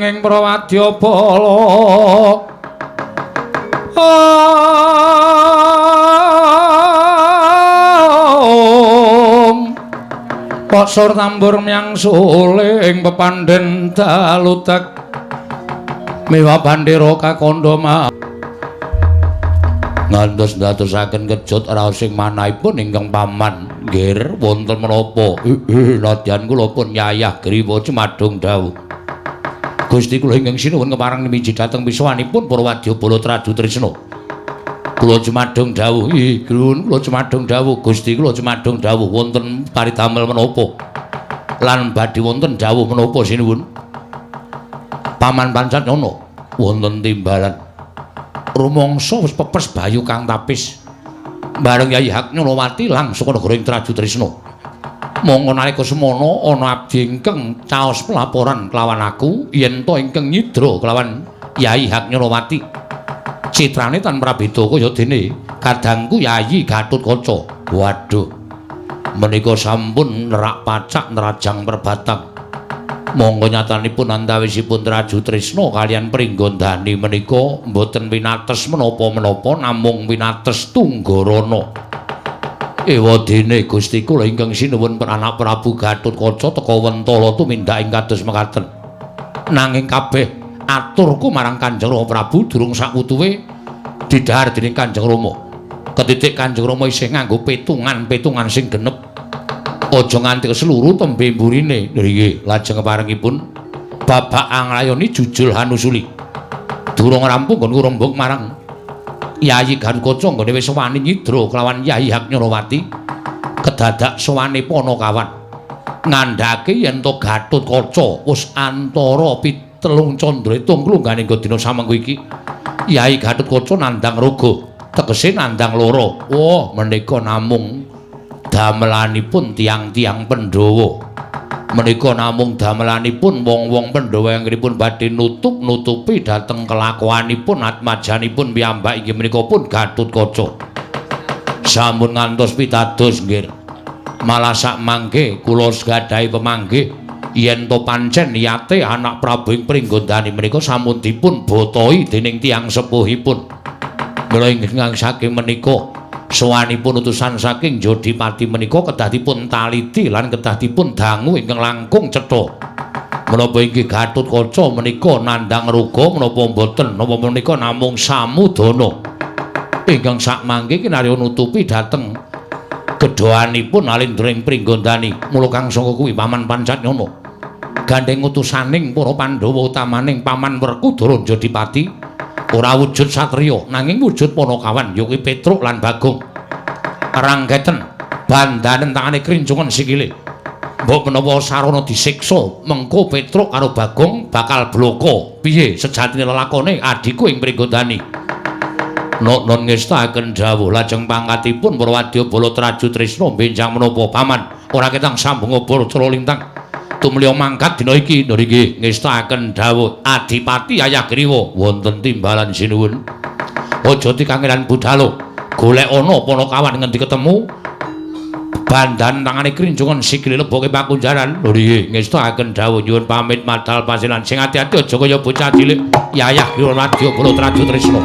S1: Ing prawadyabala om posor tambur myang suling pepandhen dalutek miwa bandera kakandha ma ngantos ndadosaken kejut raos sing manahipun ingkang paman nggir wonten menapa nadyan kula pun yayah griwa cumadung dawuh Gusti kula ingkang sinuwun kepareng miji dhateng pisuwanipun para wadyabala Traju Tresna. Kula jumadung dawuh, nuwun kula jumadung dawuh Gusti kula jumadung dawuh wonten paridamel menapa? Lan badhe wonten dawuh menapa sinuwun? Paman Pancatnana wonten timbalan. Rumangsa wis pepes bayu kang tapis. Bareng Yai Haknyolowati langsung negara ing Traju Tresna. Monggo nalika semono ana abdi ingkang caos pelaporan kelawan aku yen to ingkang nyidra kelawan Yai Haknyolowati. Citrane tan prabeda kaya dene kadangku Yayi Gatotkaca. Waduh. Menika sampun nerak pacak nerajang perbatang. Monggo nyatanipun antawisipun Traju Tresna kalian Pringgondani menika mboten winates menapa-menapa namung winates tunggarana. Ewadene Gusti kula ingkang sinuwun anak Prabu Gatotkaca teka wentala tumindak ing kados mekaten. Nanging kabeh aturku marang Kanjeng Rama Prabu durung sakwutuwe didhahar dening Kanjeng Rama. Ketitik Kanjeng Rama isih nganggo petungan-petungan sing genep. Aja nganti keseluruh tembe mburine. Nggih, lajeng keparengipun babak anglayoni jujul hanusuli. Durung rampung nggon rembug marang Yayi Gatotkaca nggone wis wani nyidra kelawan Yayi Haknyolowati kedadak sowane Panakawan ngandhake yen to Gatotkaca wis antara pitelung candra itung klunggane nggo dina samengko iki Yayi Gatotkaca nandhang raga tegese nandhang loro. Wah, menika namung damelanipun tiyang-tiyang Pandhawa.
S3: Menika namung damelanipun wong-wong Pandhawa ingkangipun badhe nutup-nutupi dhateng kelakuanipun atmajanipun piyambak inggih menika pun Gatotkaca. Sampun ngantos pitados nggih. Malah sak mangke kula gadahi pemanggih yen to pancen niyate anak Prabu ing Pringgondani menika sampun dipun botoi dening tiyang sepuhipun. Mila ingkang saking menika sowanipun utusan saking Jodipati menika kedah dipun taliti lan kedah dipun dangu ingkang langkung cetha. Menapa inggih Gatotkaca menika nandhang ruga menapa mboten, napa menika namung samudana ingkang sakmangke kinarya nutupi dhateng gedhoanipun Alindra ing Pringgondani. Mula kang saka kuwi Paman Pancatnyana gandheng utusaning para Pandhawa utamaning Paman Werkudara Jodipati ora wujud satriya nanging wujud panakawan ya kuwi Petruk lan Bagong. Ranggeten bandanen tangane krincungan sikile. Mbok menawa sarana disiksa mengko Petruk karo Bagong bakal bloko. Piye sejatine lelakone adhiku ing Pringgondani? Nok non ngestaken dawuh lajeng pangkatipun para wadyabala Traju Trisna benjang menapa paman ora ketang sambung obor cala lintang tumliya mangkat dina iki. Nggih ngestaken dawuh Adipati Hayagriwa wonten timbalan sinuwun. Aja dikangelan budhalo, golek ana panakawan ngendi ketemu bandan tangane krincungan sikile leboke pakunjaran. Nggih ngestaken dawuh nyuwun pamit madal pasilan sing ati-ati aja kaya bocah cilik. Yayah Griwa wadyabala Traju Trisna.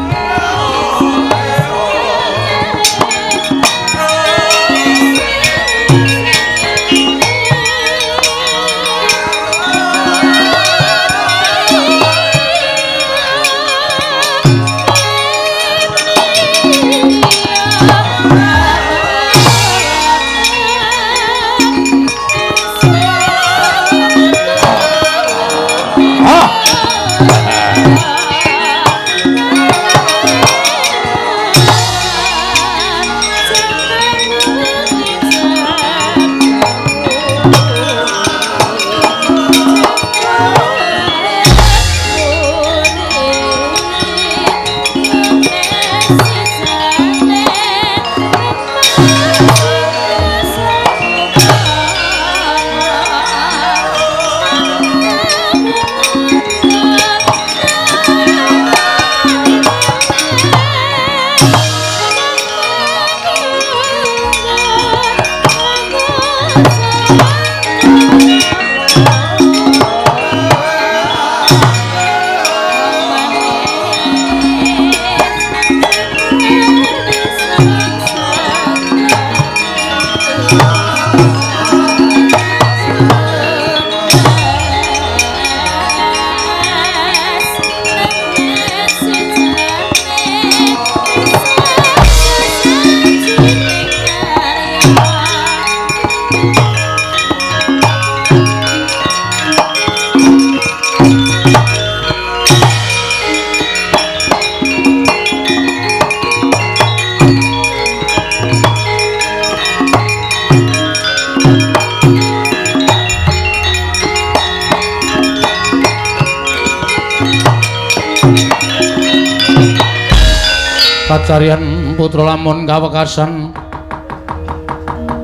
S3: Kacarian putra lamun kawekasan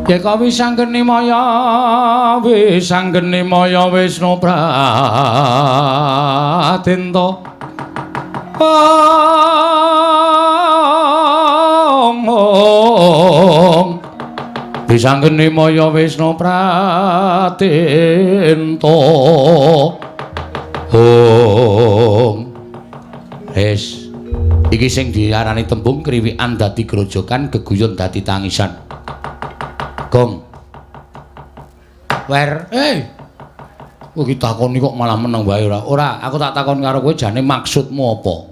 S3: yeka wisanggeni maya wisanggeni maya Wisnu Pradenta ong wisanggeni maya Wisnu Pradenta ong. Wis iki sing diarani tembung kriwikan dadi grojokan, geguyon dadi tangisan. Gong. Wer, kowe iki takoni kok malah meneng wae ora? Ora, aku tak takon karo kowe jane maksudmu apa?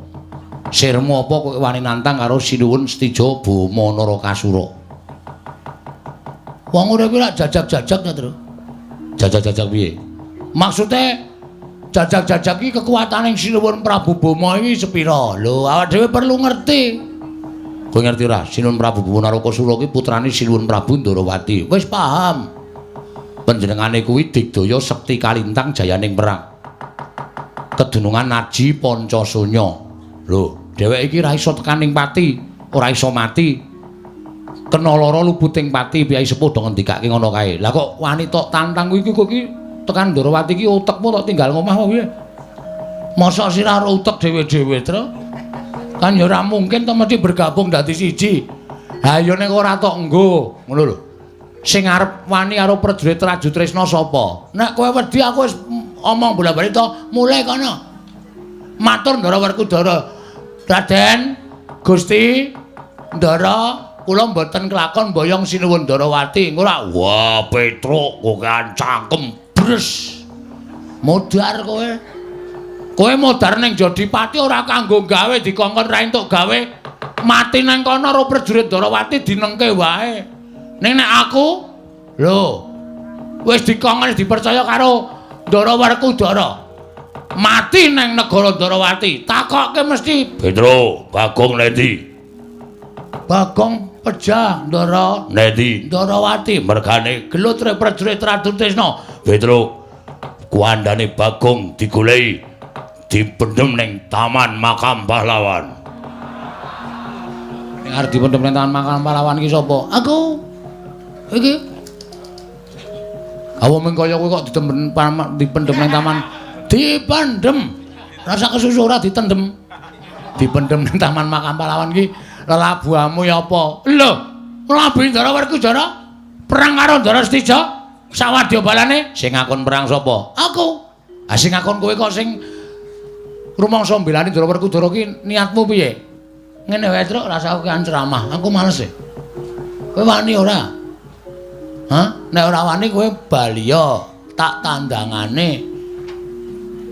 S3: Sirmu apa kowe wani nantang karo Sinuwun Setija Boma Narakasura? Wong ora kuwi lak jajak-jajak ta, Tru? Jajak-jajak piye? Maksude jajak-jajak iki kekuatane Sinuwun Prabu Boma iki sepira? Lho, awak dhewe perlu ngerti. Kowe ngerti ora? Sinuwun Prabu Boma Narakasura kuwi putrane Sinuwun Prabu Ndorowati. Wis paham. Panjenengane kuwi digdaya sekti kalintang jayaning perang. Kedunungan aji Pancasunya. Lho, dheweke iki ora iso tekaning pati, ora iso mati. Kena lara lubuting pati, piyai sepuh do ngendikake ngono kae. Lah kok wani tok tantang kuwi iki kowe iki
S1: tekan Ndorowati iki utekmu tok tinggal ngomah apa piye? Mosok sira karo utek dhewe-dhewe, Tru? Kan ya ora mungkin to mesti bergabung dadi siji. Ha ya nek ora tok nggo, ngono lho. Sing arep wani karo prajurit Trajutresna sapa? Nek kowe wedi aku wis omong bola-bali to, mulai kono. Matur Ndara Werkudara. Raden, Gusti Ndara, kula mboten kelakon mboyong Sinuwun Ndarawati. Ora,
S3: wah Petruk kokean cangkem bres.
S1: Modar kowe. Kowe modar ning Jodipati ora kanggo gawe dikongkon ra entuk gawe. Mati nang kono karo prajurit Ndarawati dinengke wae. Ning nek aku lho wis dikongkon dipercaya karo Ndara Werkudara. Mati nang negara Ndarawati, takokke mesti
S3: Petruk, Bagong nendi?
S1: Bagong pejah Ndara
S3: nendi?
S1: Ndarawati
S3: mergane
S1: gelut prajurit Trajutresna.
S3: Petruk, kuandane Bagong digoleki dipendhem ning Taman Makam Pahlawan.
S1: Ning arep dipendhem ning Taman Makam Pahlawan iki sapa? Aku. Iki. Awa mung kaya kowe kok dipendhem ning taman dipendhem. Rasa kesusu ora ditendhem. Dipendhem ning Taman Makam Pahlawan iki lelabuhamu ya apa? Lho, mlabu Ndara Werkudara perang karo Ndara Setija sawadya balane sing ngakon perang sapa? Aku. Ha sing ngakon kowe kok sing rumangsa mbelani Ndara Werkudara ki niatmu piye? Ngene wae, Truk, rasa aku kan ceramah. Aku males e. Kowe wani ora? Hah? Nek ora wani kowe bali ya, tak tandangane.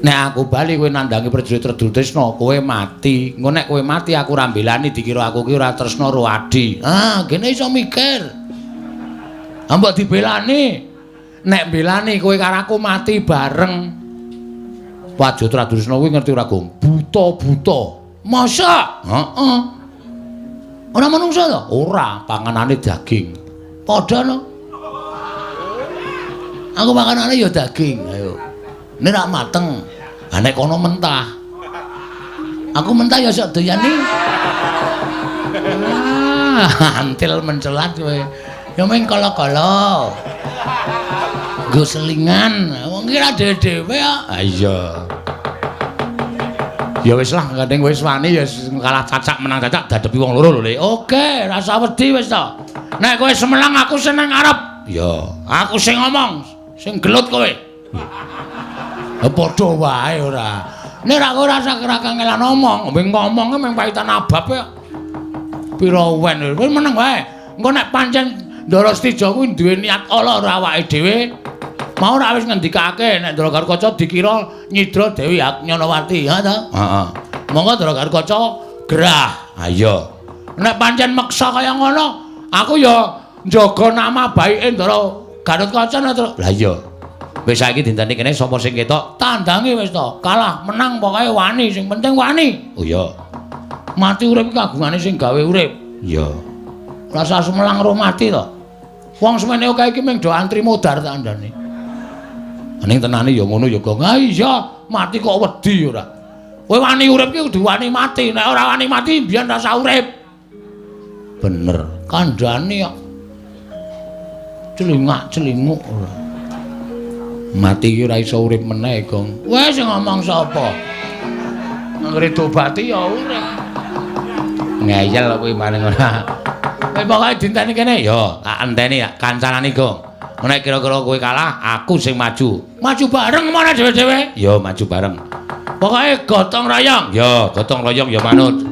S1: Nek aku bali kowe nandangi prajurit Trajutresna, kowe mati. Engko nek kowe mati aku ora mbelani dikira aku ki ora tresna karo Adi. Ah, gene iso mikir. Ah mbok dibelani. Nek mbelani kowe karo aku mati bareng. Prajurit Trajutresna kuwi ngerti ora, Gong? Buta-buta. Masa? Heeh. Ora manungsa to? Ora, panganane daging. Padha no. Aku makanane ya daging, ayo. Nek rak mateng, ha nek kono mentah. Aku mentah ya sok doyani. Ah, antil mencelat kowe. Ya mung kala-kala. Nggo selingan, wong ki ra dhewe-dhewe kok. Ha iya. Ya wis lah, gandeng wis wani ya kalah cacak menang cacak dadepi wong loro lho, Le. Oke, rasa wedi wis to. Nek kowe semelang aku seneng arep. Ya, aku sing ngomong, sing gelut kowe. Ha padha wae ora. Nek ra kowe rasa kangelan ngomong, ngomong mung paitan abab kok. Pira wen kowe meneng wae. Engko nek pancen Ndara Setija kuwi duwe niat ala ora awake dhewe, mau ora wis ngendikake nek Ndara Garukaca dikira nyidra Dewi Nyanawati, ha ta?
S3: Heeh.
S1: Monggo Ndara Garukaca gerah.
S3: Ha iya.
S1: Nek pancen meksa kaya ngono, aku ya njaga nama baike Ndara Garukaca to.
S3: Lah iya. Wis saiki dinteni kene sapa sing ketok?
S1: Tandangi wis to. Kalah menang pokoke wani, sing penting wani.
S3: Oh iya.
S1: Mati urip iki kagungane sing gawe urip.
S3: Iya.
S1: Rasa sumelang ro mati to. Wong semene akeh iki mung do antri modar tak andane. Ning tenane ya ngono ya, Gong. Ha iya, mati kok wedi ora. Kowe wani urip ki kudu wani mati. Nek ora wani mati mbiyen rasa urip.
S3: Bener.
S1: Kandhane kok. Celingak-celinguk ora. Mati ki ora iso urip meneh, Gong. Wes sing ngomong sapa? Anggere diobati ya urip.
S3: Ngeyel kowe maning ora.
S1: Kowe pokoke dinteni kene
S3: ya, tak enteni ya kancanane, Gong. Nek kira-kira kowe kalah, aku sing maju.
S1: Maju bareng mana dhewe-dhewe?
S3: Ya, maju bareng.
S1: Pokoke gotong royong.
S3: Ya, gotong royong ya manut.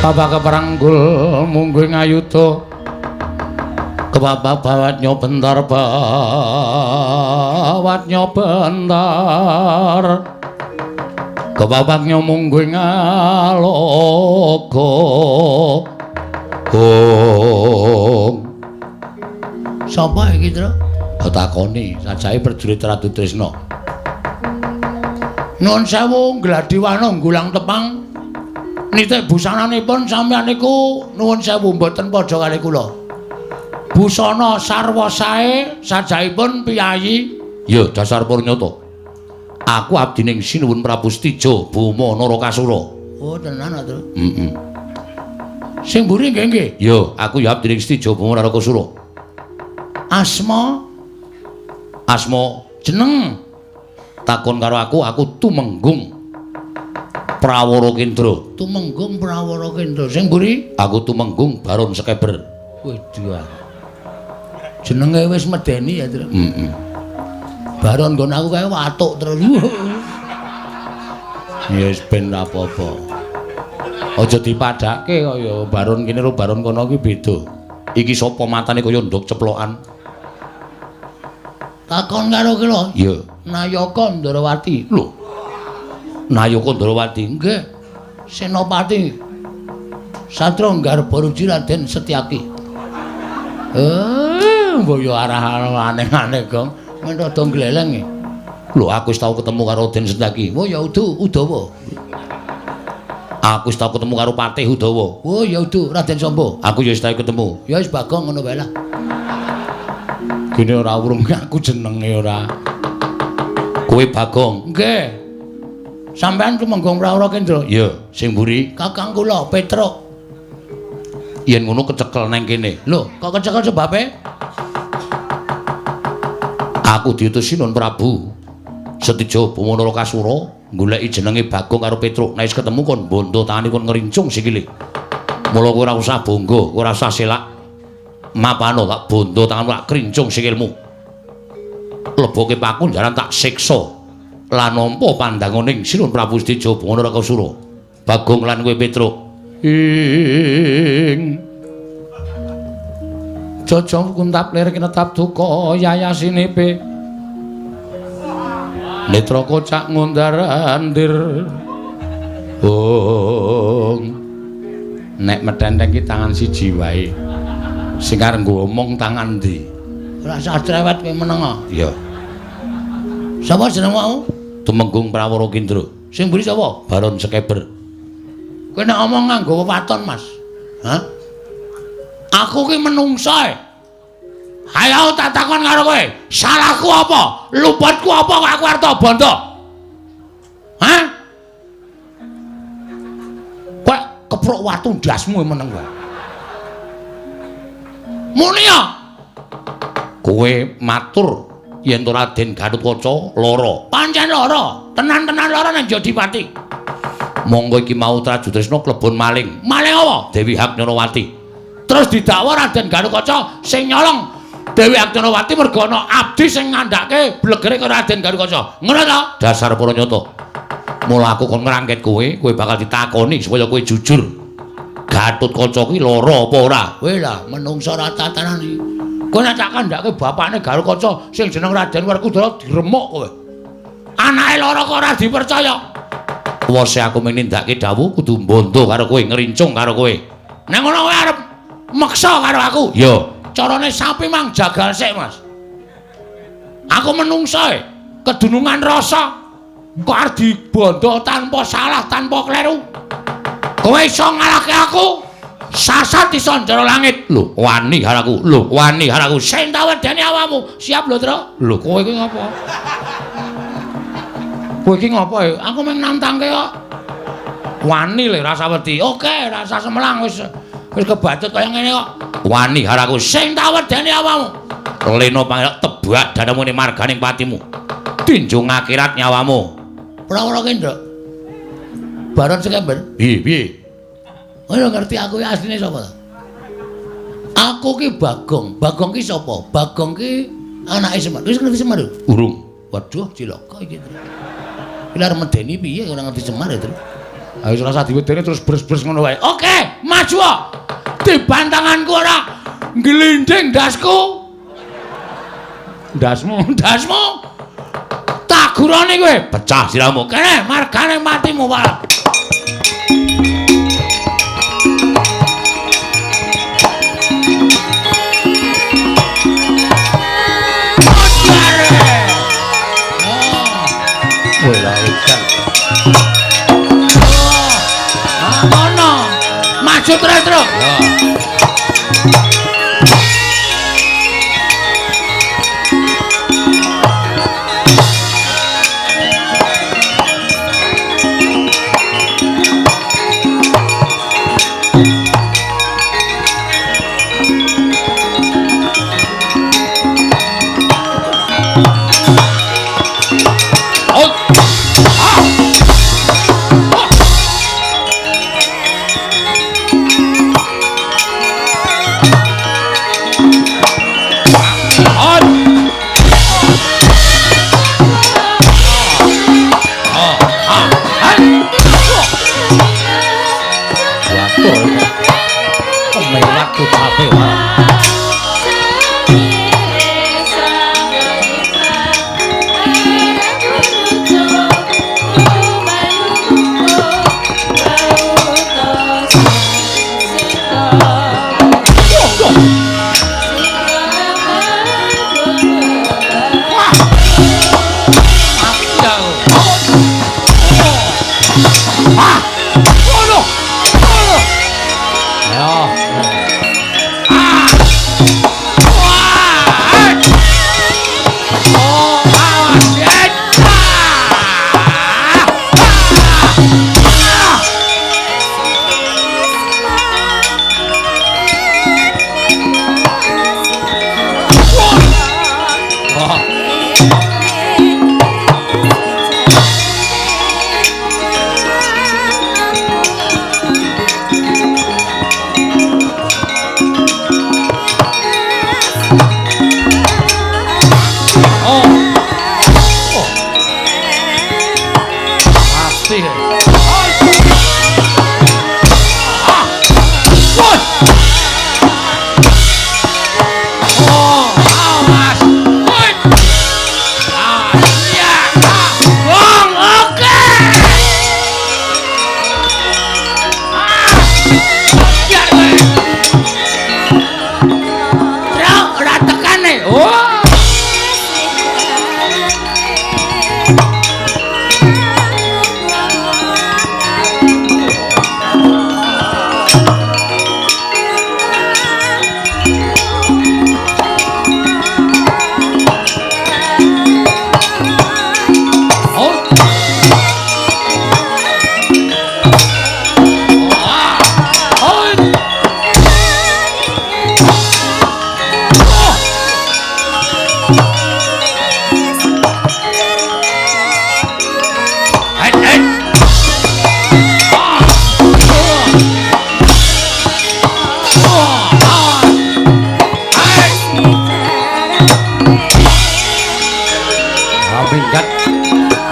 S1: Sapa keperanggul mungguh ngayuda kebabak bawatnya bentar bawatnya bentar kebabaknya mungguh ngaloga. Gong sapa iki, Tru? Takoni sajahe prajurit Ratu Tresna. Nuwun sewu Gladiwana nggulang tepang nitik busananipun sampeyan niku nuwun sewu mboten padha kali kula. Busana sarwa sae sajahipun piyayi.
S3: Ya dasar purnyata. Aku abdining Sinuwun Prabu Setija Boma Narakasura.
S1: Oh tenan ta, Tru?
S3: Heeh.
S1: Sing mburi nggih nggih.
S3: Ya, aku ya abdining Setija Boma Narakasura.
S1: Asma
S3: asma
S1: jeneng
S3: takon karo aku, aku Tumenggung Prawara Kendra.
S1: Tumenggung Prawara Kendra. Sing mburi?
S3: Aku Tumenggung Baron Sekeber.
S1: Waduh. Jenenge wis medeni ya, Tru.
S3: Heeh.
S1: Baron nggon aku kae watuk terus.
S3: Ya wis ben apa-apa. Aja dipadhake kaya Baron kene karo Baron kono ki beda. Iki sapa matane kaya nduk ceplokan?
S1: Takon karo ki lho.
S3: Iya.
S1: Nayaka Ndrawati.
S3: Lho. Nayaka Ndrawati.
S1: Nggih. Senopati Satra Garbaruji Raden Setyaki. Mbok yo arah aneh-aneh, Gong. Men rada gleleng.
S3: Lho, aku wis tau ketemu karo Raden Setyaki.
S1: Oh ya udu Udawa.
S3: Aku wis tau ketemu karo Patih Udawa.
S1: Oh ya udu Raden Samba.
S3: Aku ya wis tau ketemu.
S1: Ya wis Bagong ngono wae lah.
S3: Gene ora urung aku jenenge ora. Kowe Bagong.
S1: Nggih. Sampeyan Tumenggung Prawara Kendra?
S3: Iya, sing mburi
S1: kakang kula Petruk.
S3: Yen ngono kecekel nang kene.
S1: Lho, kok kecekel sebabe?
S3: Aku diutus Sinuwun Prabu Setija Boma Narakasura goleki jenenge Bagong karo Petruk. Nek wis ketemu kon bondo tangane kon ngrincung sikile. Mula kowe ora usah bangga, kowe ora usah selak. Mapano tak bondo tanganmu tak krincung sikilmu. Leboke paku jaran tak siksa. Lan nampa pandanganing Sinuwun Prabu Setija Boma Narakasura. Bagong lan kowe Petruk.
S1: Ing Jojong kuntap lir kinetap duka yayasinipe. Netra kocak ngundar-andir.
S3: Ong. Nek metenteng ki tangan siji wae. Sing arep nggo omong tangan ndi?
S1: Ora usah cerewet kowe meneng.
S3: Iya.
S1: Sapa jeneng mau?
S3: Tumenggung Prawara Kendra.
S1: Sing mburi sapa?
S3: Baron Sekeber.
S1: Kowe nek omong nganggo wewaton, Mas. Hah? Aku ki menungso e. Ayo tak takon karo kowe, salahku apa? Luputku apa kok aku arep bondo? Hah? Kowe keprok watu ndasmu meneng wae. Muni ya.
S3: Kowe matur yen to Raden Gatotkaca lara.
S1: Pancen lara, tenan-tenan lara nang Jodipati.
S3: Monggo iki mau Trajutresna klebon maling.
S1: Maling apa?
S3: Dewi Haknyanawati.
S1: Terus didakwa Raden Gatotkaca sing nyolong Dewi Haknyanawati mergo ana abdi sing ngandhake blegere karo Raden Gatotkaca. Ngono ta?
S3: Dasar para nyata. Mula aku kon ngrangket kowe, kowe bakal ditakoni supaya kowe jujur. Gatotkaca kuwi lara apa ora?
S1: Kowe lah menungsa ora tatanan iki. Kowe nek tak kandhake bapakne Gatotkaca sing jeneng Raden Werkudara diremuk kowe. Anake lara kok ora dipercaya.
S3: Wose aku mung nindakake dawuh kudu mbondo karo kowe, ngrincung karo kowe.
S1: Nek ngono kowe arep meksa karo aku?
S3: Ya.
S1: Carane sapi mang jagal sik, Mas. Aku menungso e, kedunungan rasa kok arep dibondo tanpa salah, tanpa kleru. Kowe iso ngalahke aku? Sasat iso njero langit.
S3: Lho, wani karo aku. Lho, wani karo aku.
S1: Sing tak wedeni awakmu. Siap lho, Tru.
S3: Lho, kowe iki ngopo?
S1: Kowe iki ngopo e? Aku mung nantangke kok. Wani le rasa wedi. Oke, rasa semelang wis wis kebacut kaya ngene kok.
S3: Wani karo aku.
S1: Sing tak wedeni awakmu.
S3: Lena pangerak tebak dadamu ning marganing patimu. Tinjung akhirat nyawamu.
S1: Prawara Kendra. Baron Sekember.
S3: Piye, piye?
S1: Ora ngerti aku ki asline sapa ta? Aku ki Bagong. Bagong ki sapa? Bagong ki anake Semar. Wis ngerti Semar?
S3: Urung.
S1: Waduh, cilaka iki. Iki arep medeni piye ora ngerti Semar ya, Tru. Ha wis ora usah diwedeni terus bres-bres ngono wae. Oke, maju. Dibantanganku ora glinding ndasku. Ndasmu, ndasmu. Tak gurane kowe, pecah sirahmu. Kene margane matimu, Pak. Maju terus terus. Ya.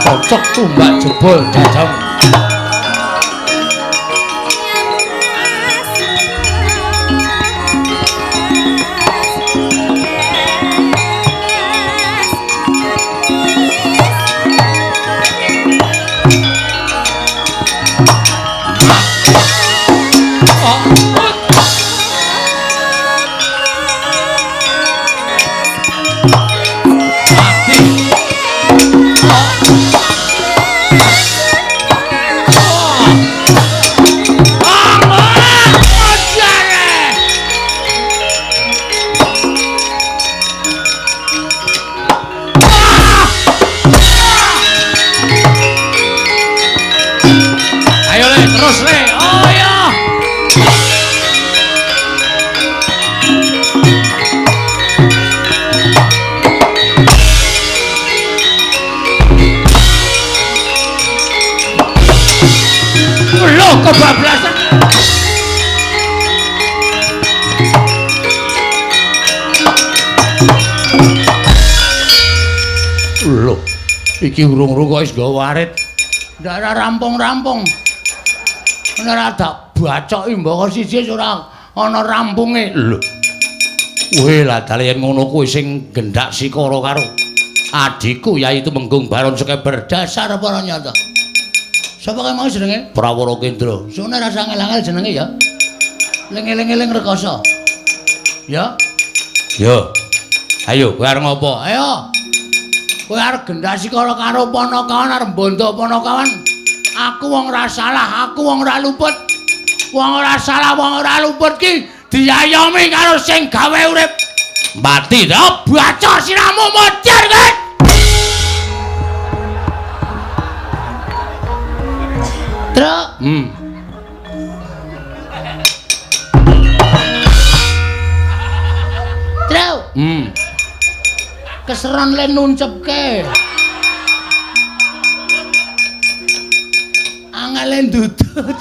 S1: Cocok tumbak jebol jajam. Terus le, oh ya. Loh, kebablasan. Loh, iki urung-urung kok wis nggawa arit. Ndak rampung-rampung. Ora dak bacoki mbaka siji ora ana rampunge. Lho. Weh lah dalah yen ngono kuwi sing gendak sikara karo adhiku yaitu Menggung Baron Sekeber dasar para nyata. Sapa kae mau jenenge? Prawara Kendra. Sune rasa angel-angel jenenge ya. Ling-eling-eling rekoso. Ya.
S3: Yo. Ayo kowe arep ngopo?
S1: Ayo. Kowe arep gendak sikara karo Panakawan arep mbondo Panakawan. Aku wong ora salah, aku wong ora luput. Wong ora salah, wong ora luput ki diayomi karo sing gawe urip.
S3: Mati to,
S1: baca siramu modar kowe. Truk. Truk. Keseron le nuncepke. Angele ndudut.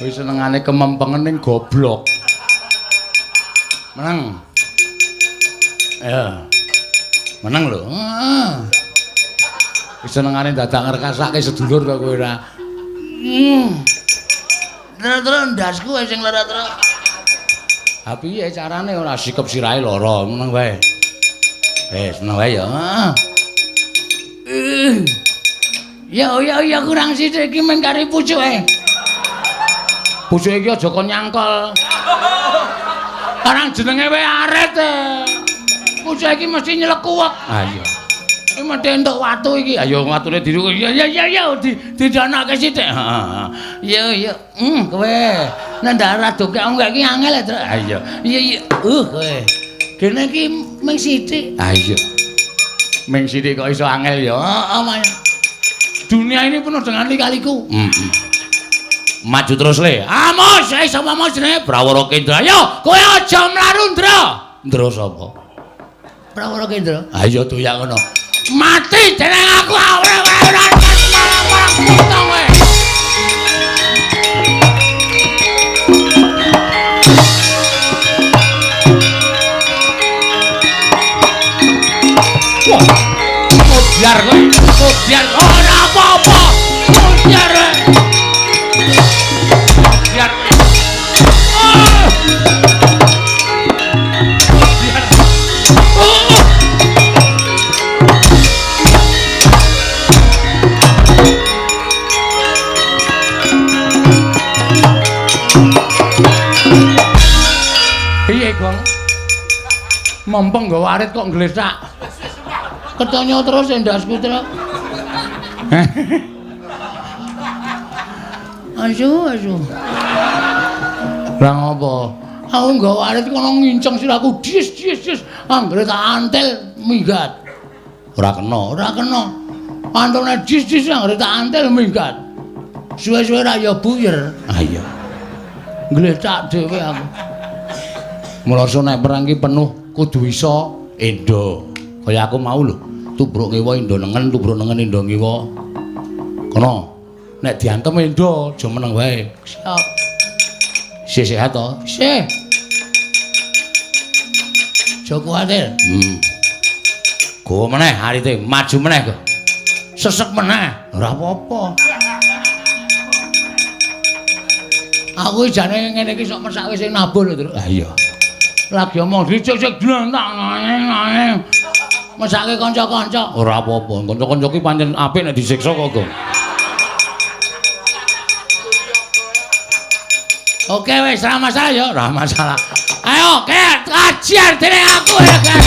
S3: Wis senengane kemempengen ning goblok.
S1: Meneng. Ya. Meneng lho. Heeh.
S3: Wis senengane dadak ngrekasake sedulur to kowe ora.
S1: Terus ndasku wae sing lara terus.
S3: Ha piye carane ora sikep sirahe lara, meneng wae. Wis meneng wae ya.
S1: Heeh. Ya ya ya kurang sithik iki mung kari pucuke.
S3: Pucuke iki aja kon nyangkol.
S1: Karang jenenge wae arit. Pucuke iki mesti nyelekuwek.
S3: Ha iya.
S1: Iki mesti entuk watu iki.
S3: Ayo watune diru.
S1: Ya ya ya ya didanake sithik.
S3: Heeh.
S1: Ya ya. Kowe. Nek ndak ora dongkek ongkek iki angel ya, Truk.
S3: Ha iya.
S1: Iya iya. Kowe. Dene iki mung sithik.
S3: Ha iya. Mung sithik kok iso angel ya.
S1: Heeh, Mas. Dunia ini penuh dengan lika-liku.
S3: Maju terus le.
S1: Amos, sapa mau jenenge?
S3: Prawara Kendra.
S1: Ayo, kowe aja mlaru, Ndra.
S3: Ndra sapa?
S1: Prawara Kendra.
S3: Ayo doyak ngono.
S1: Mati jeneng aku ora ora malang-malang potong kowe.
S3: Wah. Biar kowe, biar
S1: ora apa-apa. Biar.
S3: Biar. Biar.
S1: Piye, Gong? Mempeng nggawa arit kok nglesak. Ketonyo terus endasku truk. Asu, asu.
S3: Lah ngopo?
S1: Aku nggawa arit kono nginceng sirahku dis dis dis. Anggere tak antel minggat.
S3: Ora kena,
S1: ora kena. Antone dis dis anggere tak antel minggat. Suwe-suwe ra ya buyer.
S3: Ah iya.
S1: Ngletak dhewe aku.
S3: Mula nek perang ki penuh kudu iso endo. Kaya aku mau lho, tubruk ngiwa endo nengen, tubruk nengen endo ngiwa. Kono. Nek diantem endo, aja meneng wae.
S1: Siap.
S3: Isih sehat to?
S1: Isih. Aja kuwatir.
S3: Gowo meneh arite, maju meneh kok.
S1: Sesek meneh.
S3: Ora apa-apa.
S1: Aku jane ngene iki sok mesake sing nabuh lho, Truk.
S3: Ah iya.
S1: Lagi omong dicek-cek dlentak ngene. Mesake kanca-kanca.
S3: Ora apa-apa. Kanca-kanca ki pancen apik nek disiksa kok, Gong.
S1: Oke wis, ora masalah ya, ora masalah. Ayo, kek ajar dening aku ya, Kek.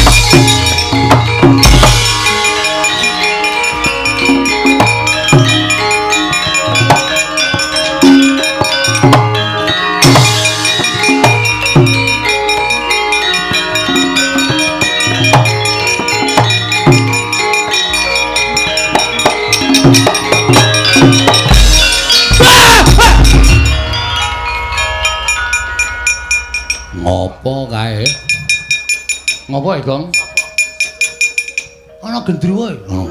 S3: Ngopo kae?
S1: Ngopo e, Gong? Ana gendruwo e.
S3: Oh.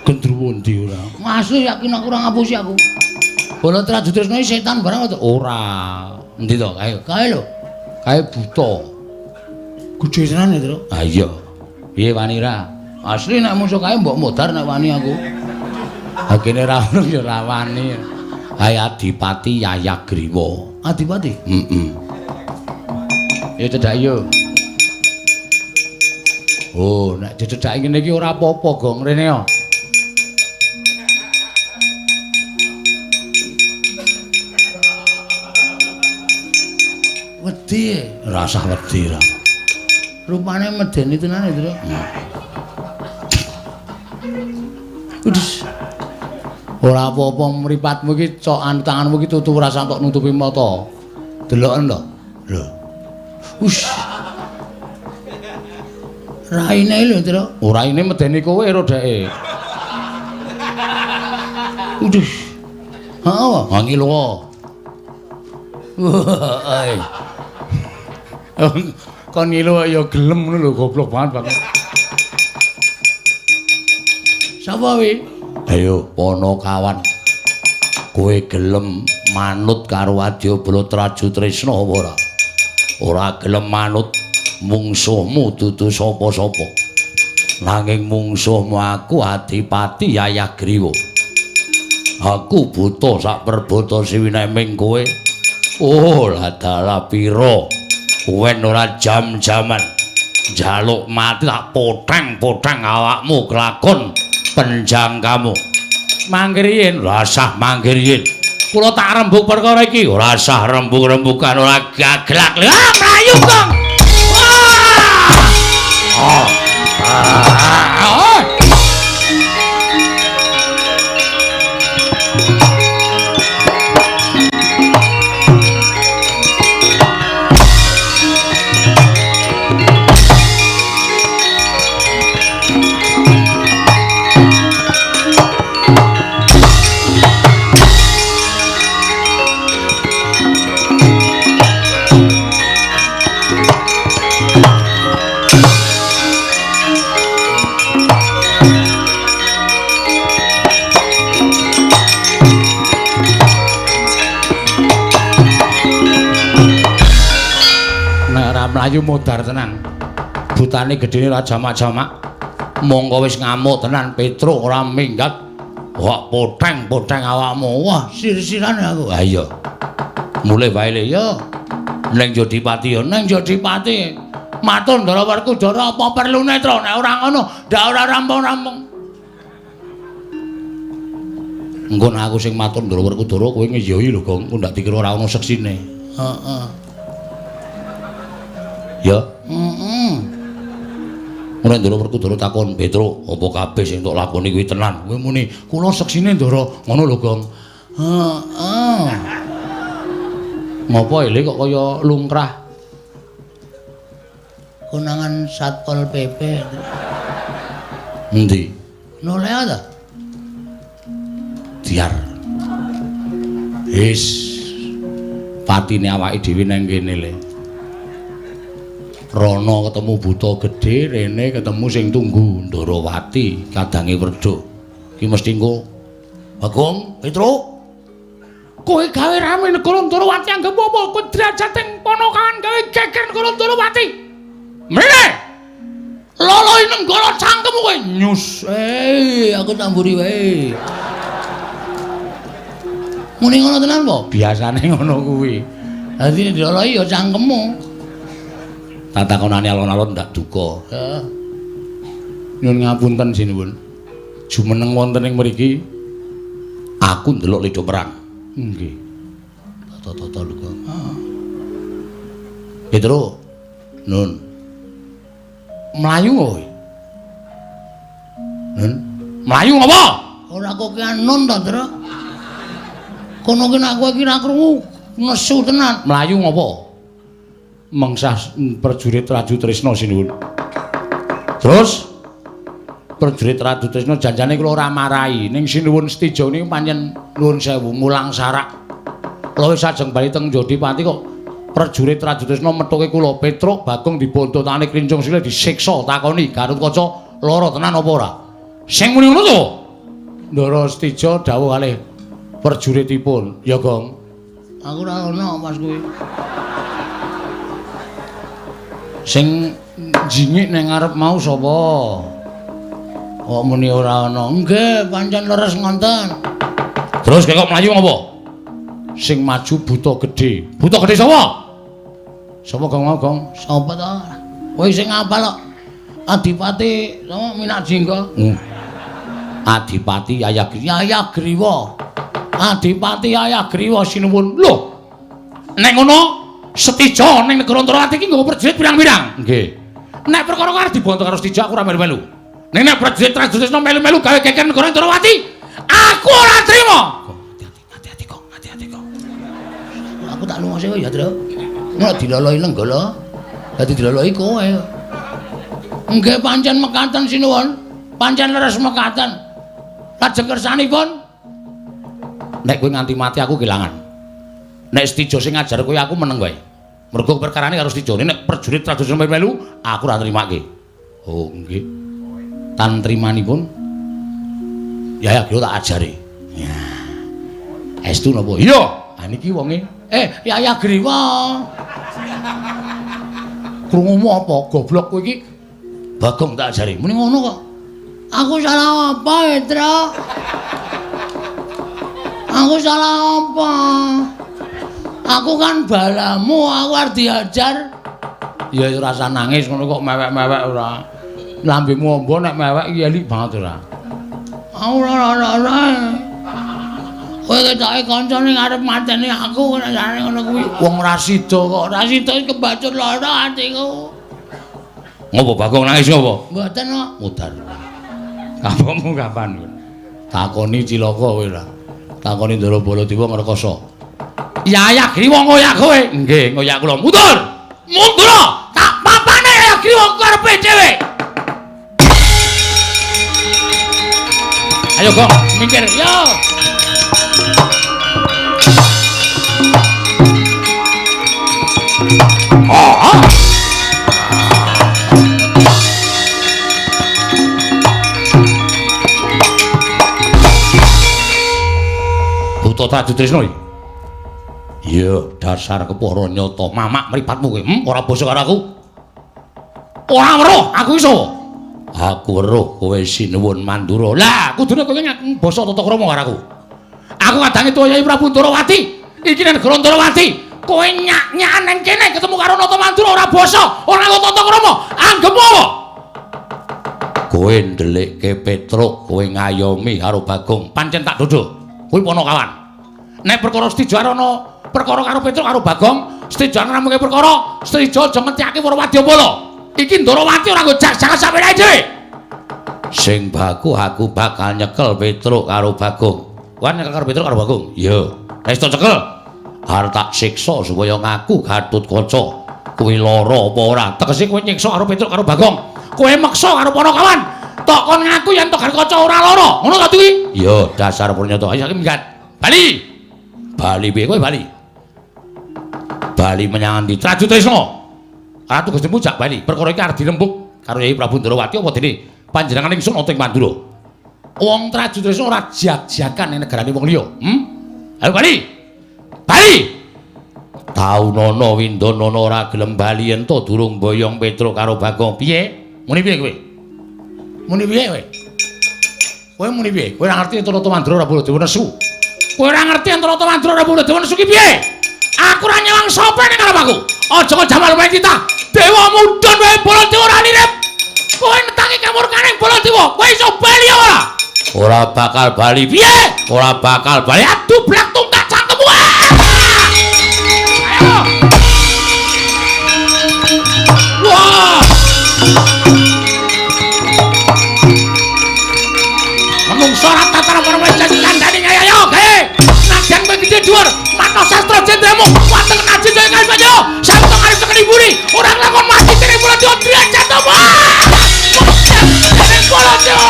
S3: Gendruwo ndi ora?
S1: Asli yakin aku ora ngapusi aku. Bola Trajutresna setan barang to?
S3: Ora. Endi to kae?
S1: Kae lho.
S3: Kae buta.
S1: Gedhe tenan ya, Truk.
S3: Ha iya. Piye wani ra?
S1: Asli nek musuh kae mbok modar nek wani aku. Ha kene ra ono ya ora wani. Hai Adipati Yayagriwa. Adipati? Heeh. Ya cedhak yo. Oh, nek dicedhaki ngene iki ora apa-apa, Gong. Rene yo. Wedi, rasah wedi ra. Rupane medeni tenan ya, Tru. Udah. Ora apa-apa mripatmu iki cok anu tanganmu iki tutu ora santok nutupi mata. Deloken to. Lho. Ush. Raine lho, Tru. Oh, raine medeni kowe ro dheke. Uduh. Heeh, ha ngilu. Wah. Kon ngilu ya gelem ngono lho, goblok banget banget. Sapa wi?
S3: Ayo Panakawan. Kowe gelem manut karo Adyabala Trajutrisna apa ora? Ora gelem manut mungsuhmu dudu sapa-sapa. Nanging mungsuhmu aku Adipati Yayagriwa. Aku buta sak perbata siwineming kowe. Oh, ladalah pira? Wen ora jam-jaman. Njaluk mati tak poteng-poteng awakmu kelakon penjangkamu.
S1: Mangkir yen,
S3: rasah mangkir yen. Kula tak rembug perkara iki, ora sah rembug-rembugan ora gaglak. Ah, mlayu, Kang. Wah! Ah.
S1: Mlayu modar tenan. Butane gedene ora jamak-jamak.
S3: Monggo wis ngamuk tenan Petruk ora minggat. Wah, poteng-poteng awakmu. Wah, sir-siran aku. Ha iya. Mulih wae le ya. Neng Jodipati ya, neng Jodipati.
S1: Matur Ndara Werkudara apa perlune, Tru? Nek ora ngono, ndak ora rampung-rampung.
S3: Engko nek aku sing matur Ndara Werkudara kowe ngeyoi lho, Gong. Engko ndak dikira ora ono seksine.
S1: Heeh.
S3: Ya. Heeh. Ora Ndara Werkudara takon, "Petruk, apa kabeh sing tok lakoni kuwi tenan?" Kowe muni,
S1: "Kula seksine Ndara." Ngono lho, Gong. Heeh.
S3: Ngopo ele kok kaya lungkrah?
S1: Konangan Satpol PP.
S3: Endi?
S1: Noleh ta?
S3: Diar. Wis. Patine awake dhewe nang kene le. Rono ketemu buta gedhe, rene ketemu sing tunggu Ndarawati kadange Werdha. Ki mesti engko Bagong, Petruk.
S1: Kowe gawe rame negara Ndarawati anggep apa? Kowe derajate Panakawan gawe geger negara Ndarawati. Mrene. Loloi nenggara cangkemmu kowe nyus. Aku tamburi wae. Muni ngono tenan po?
S3: Biasane ngono kuwi.
S1: Dadi diloloi ya cangkemmu.
S3: Tatakonane alon-alon ndak duka.
S1: Heeh. Nyuwun ngapunten sinuwun. Jumeneng wonten ing mriki
S3: aku ndelok lido perang.
S1: Nggih. Tata-tata lho kok. Heeh.
S3: Petro. Nun.
S1: Mlayu kowe.
S3: Nun. Mlayu ngopo?
S1: Ora kok ki nun ta, Tru. Kono ki nek kowe ki ra krungu nesu tenan.
S3: Mlayu ngopo? Mengsah prajurit Rajutrisna sinuwun. Terus prajurit Rajutrisna janjane kula ora marahi ning sinuwun Setija niku pancen nuwun sewu mulang sarak. Kula wis ajeng bali teng Jodipati kok prajurit Rajutrisna methuke kula Petruk Bagong dibontotane klincung sile disiksa takoni Gatotkaca lara tenan apa ora? Sing muni ngono to?
S1: Ndara Setija dawuh kalih prajuritipun, "Ya Gong, aku ora ono pas kuwi." Sing jingik ning ngarep mau sapa? Kok muni ora ana? Nggih, pancen leres ngonten.
S3: Terus kok mlayu ngopo?
S1: Sing maju buta gedhe.
S3: Buta gedhe sapa?
S1: Sapa Gong mau Gong? Sapa to? Kowe sing ngapal kok. Adipati sapa Minak Jingga?
S3: Adipati
S1: Yaya Griwa. Adipati Yaya Griwa sinuwun.
S3: Lho. Nek ngono Setija ning negara Antarawati iki nggawa prajurit pirang-pirang.
S1: Nggih.
S3: Nek perkara karo dibonto karo Setija aku ora melu-melu. Ning nek prajurit Trajutresna melu-melu gawe geger negara Antarawati, aku ora trima.
S1: Hati-hati kok, hati-hati kok. Aku tak lunga sik ya, Tru. Nek dilolohi Lenggala, dadi dilolohi kowe. Nggih pancen mekaten sinuwun. Pancen leres mekaten. Lajeng kersanipun
S3: nek kowe nganti mati aku kelangan. Nek Setija sing ngajar kowe aku meneng wae. Mergo perkarane karo Setija. Nek prajurit Trajutresna melu, aku ora nrimake.
S1: Oh, nggih. Tan trimanipun Yaya Griwa tak ajari. Ya. Estu napa?
S3: Iya.
S1: Ha niki wonge. Yaya Griwa. Krungumu apa? Goblok kowe iki.
S3: Bagong tak ajari.
S1: Muni ngono kok. Aku salah apa, Petra? Aku salah apa? Aku kan balamu, aku arep diajar. Ya ora usah nangis ngono kok mewek-mewek ora. Lambemu ombo nek mewek iki elik banget ora. Aku ora. Kowe ketoke kancane arep mateni aku nek jare ngono kuwi. Wong ora sida kok, ora sida kebacut lara atiku.
S3: Ngopo Bagong nangis ngopo?
S1: Mboten kok.
S3: Mudar. Kapokmu kapan?
S1: Takoni cilaka kowe ora. Takoni Ndara Baladewa ngrekoso.
S3: Yaya Griwa ngoyak kowe. Nggih, ngoyak kula. Mundur. Mundur. Tak papane Yaya Griwa karepe dhewe. Ayo Gong, minggir. Yo. Oh. Buta Trajutresna iki. Iya, dasar kepara nyata mamak mripatmu kowe. Ora basa karo aku. Ora weruh, aku iso. Aku weruh kowe sinuwun Mandura. Lah, kudune kowe ngaku basa tata krama karo aku. Aku kadange tuwa Yai Prabu Antarawati. Iki nang negara Antarawati. Kowe nyak-nyakan nang kene ketemu karo Nata Mandura ora basa, ora nganggo tata krama. Anggepmu apa? Kowe ndelikke Petruk, kowe ngayomi karo Bagong. Pancen tak dodho. Kuwi Ponokawan. Nek perkara Setija ana perkara karo Petruk karo Bagong, Setija ngramungke perkara, Setija aja ngetihake para wadyabala. Iki Ndorowati ora nggo jak-jakan sampeyan dhewe. Sing baku aku bakal nyekel Petruk karo Bagong. Kowe nyekel karo Petruk karo Bagong? Iya. Wis tak cekel. Arep tak siksa supaya ngaku Gatotkaca. Kuwi lara apa ora? Tegese kowe nyiksa karo Petruk karo Bagong. Kowe meksa karo Ponokawan. Tok kon ngaku yen tok Gatotkaca ora lara. Ngono ta kuwi? Iya, dasar pranyata. Ayo saiki minggat. Bali. Bali piye kowe bali? Bali menyang endi? Trajutresna. Ratu Gustimu jak bali. Perkara iki arep dirembug karo Yai Prabu Ndrawati apa dene panjenengan ingsun ana ing Mandura. Wong Trajutresna ora jak-jakan ning negarane wong liya. Ayo bali. Bali. Taunana Windanana ora gelem bali ento durung boyong Petruk karo Bagong. Piye? Muni piye kowe?
S1: Muni piye kowe? Kowe muni piye?
S3: Kowe ora ngerti Nata Mandura ora Baladewa nesu. Kowe ora ngerti Nata Mandura ora Baladewa nesu ki piye? Aku ora nyewang sapa ning ngarep aku. Aja kok jamal wae kita. Dewa mudhun wae Baladewa ora nirep. Kowe netangi kamurkane Baladewa, kowe iso bali ora? Ora bakal bali. Piye? Ora bakal bali. Aduh blak tungkak cangkemmu. Ayo. Wah. Menungso ora tataran para wajah kandhane ayo gawe. Nadyan kowe gedhe dhuwur, mata sastra jendramu, wateng naji jaya kalih santo arep tekeni buri, ora nglakon mati dening Baladewa derajat apa? Dening Baladewa.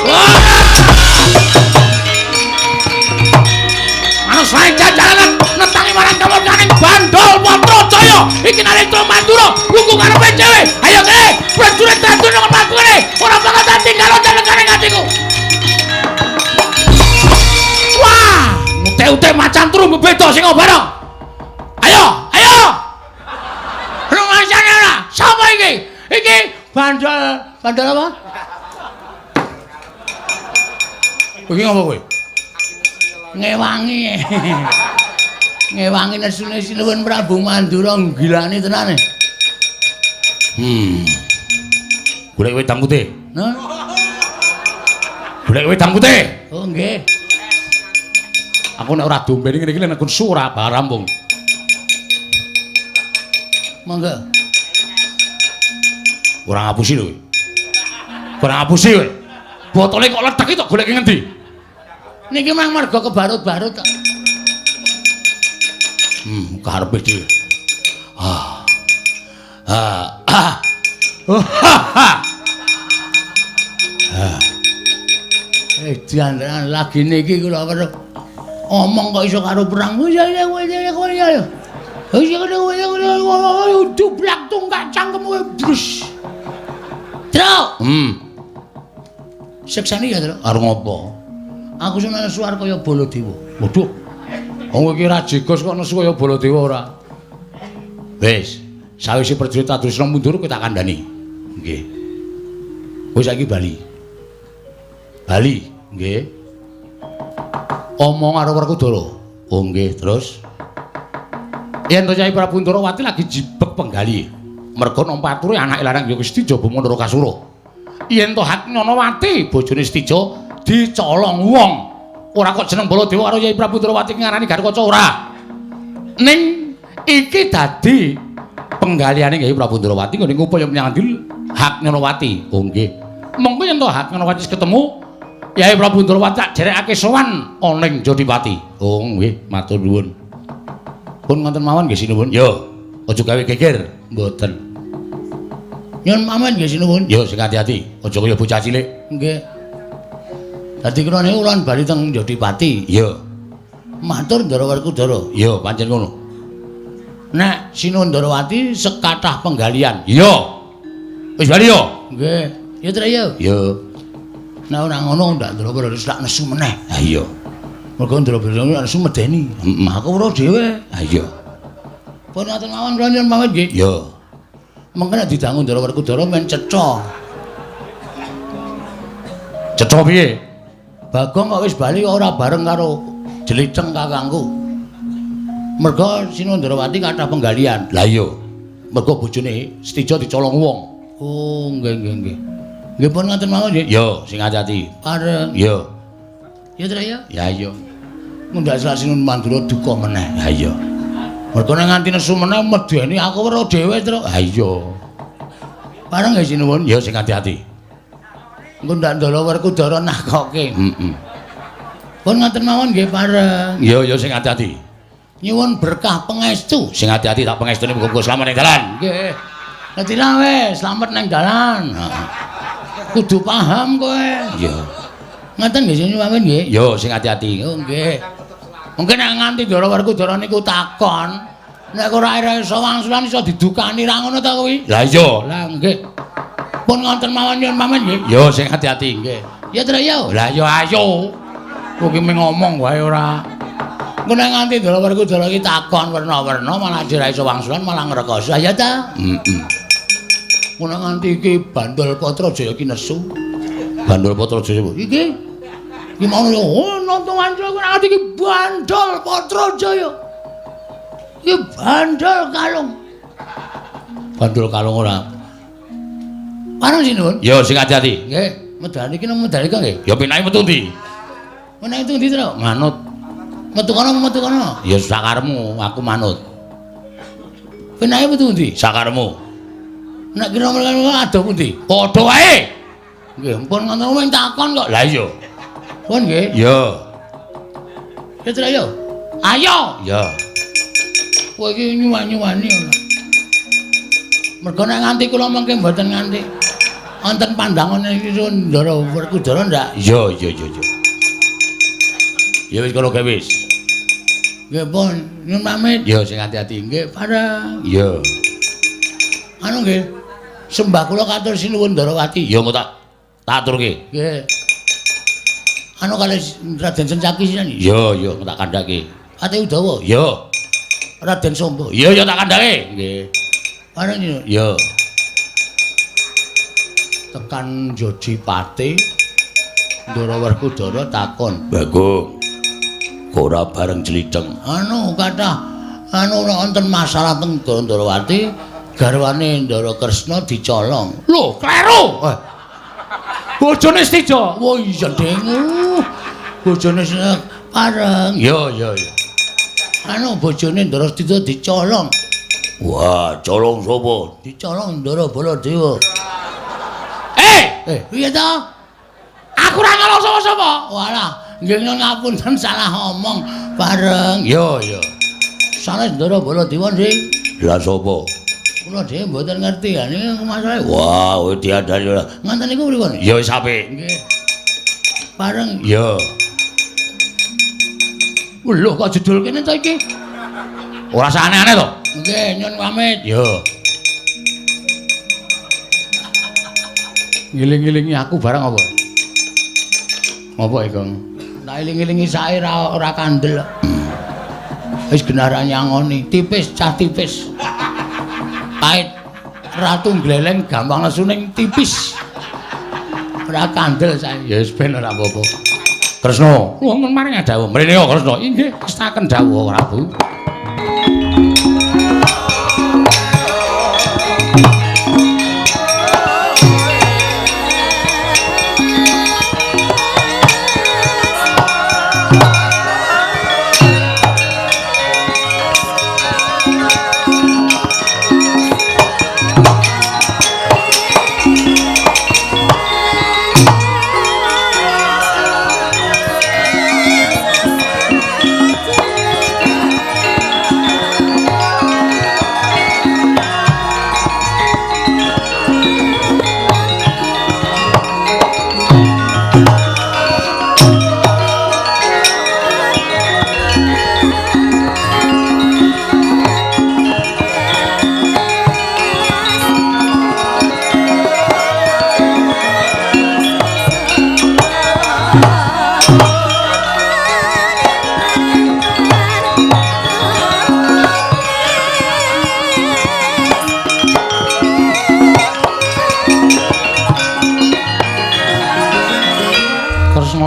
S3: Wah. Manus wae jajalanan netangi marang kamurkaning Bandol Patrajaya. Iki Narendra Mandura lungguh karepe dhewe. Ayo kene, prajurit Trajutresna mlaku kene. Ora bakal tak tinggal dalekane atiku. Wah, ute-ute macan turu bebeda sing obara. Ayo, ayo. Rumasane ora? Sapa iki? Iki Bandol
S1: Bandol apa? Iki ngopo kowe? Ngewangi. Ngewangi nesune Sinuwun Prabu Mandura nggilani tenane.
S3: Golek wedang putih.
S1: Nah.
S3: Golek wedang putih.
S1: Oh nggih.
S3: Aku nek ora dombene ngene iki nek nesu ora rampung.
S1: Monggo.
S3: Ora ngapusi lho kowe. Ora ngapusi kowe. Botole kok ledek iki tok golek ngendi?
S1: Niki mang mergo kebarut-barut kok.
S3: Karepe dhewe. Ah. Ah. Ah. Ha ha.
S1: Jangan lagi niki kula weruh. Omong kok iso karo perang. Ya ya ya ya. Dublak tungkak cangkemmu brus. Truk. Seksani ya, Truk.
S3: Arep ngopo?
S1: Aku seneng suar kaya Baladewa.
S3: Waduh. Wong iki ra jegos kok nesu kaya Baladewa ora. Wis, sawise prajurit Adusna mundur kowe tak kandhani. Nggih. Wis saiki bali. Bali, nggih. Omong karo Werkudara. Oh nggih, terus yen to Kyai Prabu Ndorowati lagi jibek penggali. Merga nampa ature anake lanang ya Stija Bama Narakasura. Yen to Hatnyanawati bojone Stija dicolong wong. Ora kok jeneng Baladewa karo Kyai Prabu Ndorowati ngarani Garukaca ora. Ning iki dadi penggaliane Kyai Prabu Ndorowati nggone ngupaya menyang Hatnyanawati. Oh nggih. Monggo yen to Hatnyanawati ketemu Kyai Prabu Ndorowati tak jerekake sowan ana ing Jodipati. Oh nggih, matur nuwun. Pun ngoten mawon nggih sinuwun. Yo, aja gawe geger.
S1: Mboten. Nyuwun pamit nggih sinuwun.
S3: Yo sing ati-ati, aja kaya bocah cilik.
S1: Nggih. Dadi kula niku kula bali teng Jodipati.
S3: Iya.
S1: Matur Ndara Werkudara.
S3: Iya, pancen ngono.
S1: Nek Sinuwun Ndorowati sekathah penggalian.
S3: Iya. Wis bali yo.
S1: Nggih. Ya Truk yo.
S3: Iya.
S1: Nek ora ngono ndak Ndara Werkudara tak nesu meneh.
S3: Ha iya.
S1: Mergo Ndara Werkudara nesu medeni.
S3: Heeh,
S1: aku weruh dhewe.
S3: Ha iya.
S1: Pun ngoten mawon kula nyuwun pamit nggih.
S3: Iya.
S1: Mengko nek didangu Ndara Werkudara men cetha.
S3: Cetha piye?
S1: Bagong kok wis bali ora bareng karo Jeliceng kakangku. Mergo Sinuwun Ndorowati kathah penggalian.
S3: Lah iya. Mergo bojone Stija dicolong wong.
S1: Oh, nggih nggih nggih. Nggih pun ngoten mawon nggih.
S3: Yo, sing ati-ati.
S1: Pareng.
S3: Yo.
S1: Ya Truk ya.
S3: Ya iya.
S1: Mundhak selak Sinuwun Mandura duka meneh.
S3: Ha iya.
S1: Mergo nek nganti nesu meneh medeni aku weruh dhewe, Truk.
S3: Ha iya.
S1: Pareng nggih Sinuwun.
S3: Yo sing ati-ati.
S1: Engko ndak Ndara Werkudara nakoke.
S3: Heeh.
S1: Pun ngoten mawon nggih pareng.
S3: Yo yo sing ati-ati.
S1: Nyuwun berkah pangestu.
S3: Sing ati-ati tak pangestune muga-muga slamet ning dalan.
S1: Nggih. Dadi wis slamet ning dalan.
S3: Heeh.
S1: Kudu paham kowe.
S3: Iya.
S1: Ngoten nggih sing pamit nggih.
S3: Yo sing ati-ati.
S1: Oh nggih. Mungkin nek nganti Ndara Werkudara niku takon, nek ora iso wangsulan iso didukani ra ngono ta kuwi?
S3: Lah iya.
S1: Lah nggih. Pun ngoten mawon nyuwun pamit nggih.
S3: Yo sing ati-ati
S1: nggih. Ya Truk yo.
S3: Lah yo ayo.
S1: Kowe ki mung ngomong wae ora. Engko nek nganti Ndara Werkudara iki takon werna-werna malah ora iso wangsulan malah ngrekoso. Ya ta?
S3: Heeh.
S1: Engko nek nganti iki Bandol Patrajaya iki nesu.
S3: Bandol Patrajaya
S1: iki. Iki mau oh nonton wancul aku nganti iki Bandol Patrajaya. Iki bandol kalung.
S3: Bandol kalung ora.
S1: Pareng sinuwun.
S3: Yo sing ati-ati.
S1: Nggih, medal iki nang medal iki nggih.
S3: Ya penake metu ndi?
S1: Meneh itu ndi, Truk?
S3: Manut.
S1: Metu kono metu kono.
S3: Ya sakaremu, aku manut.
S1: Penake metu ndi?
S3: Sakaremu.
S1: Nek kira-kira adoh pundi?
S3: Padha wae.
S1: Nggih, ampun ngono mung takon kok.
S3: Lah iya.
S1: Pun nggih.
S3: Iya.
S1: Ya Truk yo. Ayo.
S3: Iya.
S1: Kowe iki nyuwan-nyuwani ora. Mergo nek nganti kula mengke mboten nganti wonten pandangane iki Ndara Werkudara ndak?
S3: Iya, iya, iya, iya. Ya wis kono gawe wis.
S1: Nggih pun, nyuwun pamit.
S3: Ya sing ati-ati.
S1: Nggih, pareng.
S3: Iya.
S1: Anu nggih. Sembah kula katur Sinuwun Ndarawati.
S3: Ya engko tak aturke.
S1: Nggih. Anu kalih Raden Sencaki sisan.
S3: Iya, iya, engko tak kandhake.
S1: Ate Udawa.
S3: Iya.
S1: Raden Sombo.
S3: Iya, iya tak kandhake.
S1: Nggih. Pareng nyuwun.
S3: Iya.
S1: Tekan Jodipati Ndara Werkudara takon, "Bagong, ora bareng jlidheng?" Anu kathah anu wonten masalah teng Ndrawati, garwane Ndara Kresna dicolong.
S3: Lho, kleru. Bojone Stija.
S1: Wah iya, Ding. Bojone pareng. Ya, ya, ya. Anu bojone Ndara Stija dicolong. Wah, colong sapa? Dicolong Ndara Baladewa. Piye to?
S3: Aku ora nyolong sapa-sapa.
S1: Walah, nggih ngapunten salah omong bareng. Ya, ya. Sanes Ndara Baladewa nggih. Lah sapa? Kula dhewe mboten ngerti ya niki masalahe. Wah, kowe diadani ora. Ngoten niku pripun?
S3: Ya wis apik.
S1: Nggih. Bareng. Ya. Lho kok jedul kene to iki?
S3: Ora usah aneh-aneh to.
S1: Nggih, nyun pamit.
S3: Ya.
S1: Ngiling-ngilingi aku barang apa? Apa iki, Kang? Tak iling-ilingi sae ora kandel. Wis genah ra nyangoni, tipis cah tipis. Pait ratu gleleng gampang nesu ning tipis. Ora kandel sae.
S3: Ya wis ben ora apa-apa. Kresna, nuwun maring dawuh. Mrene yo Kresna. Inggih, kestaken dawuh Prabu.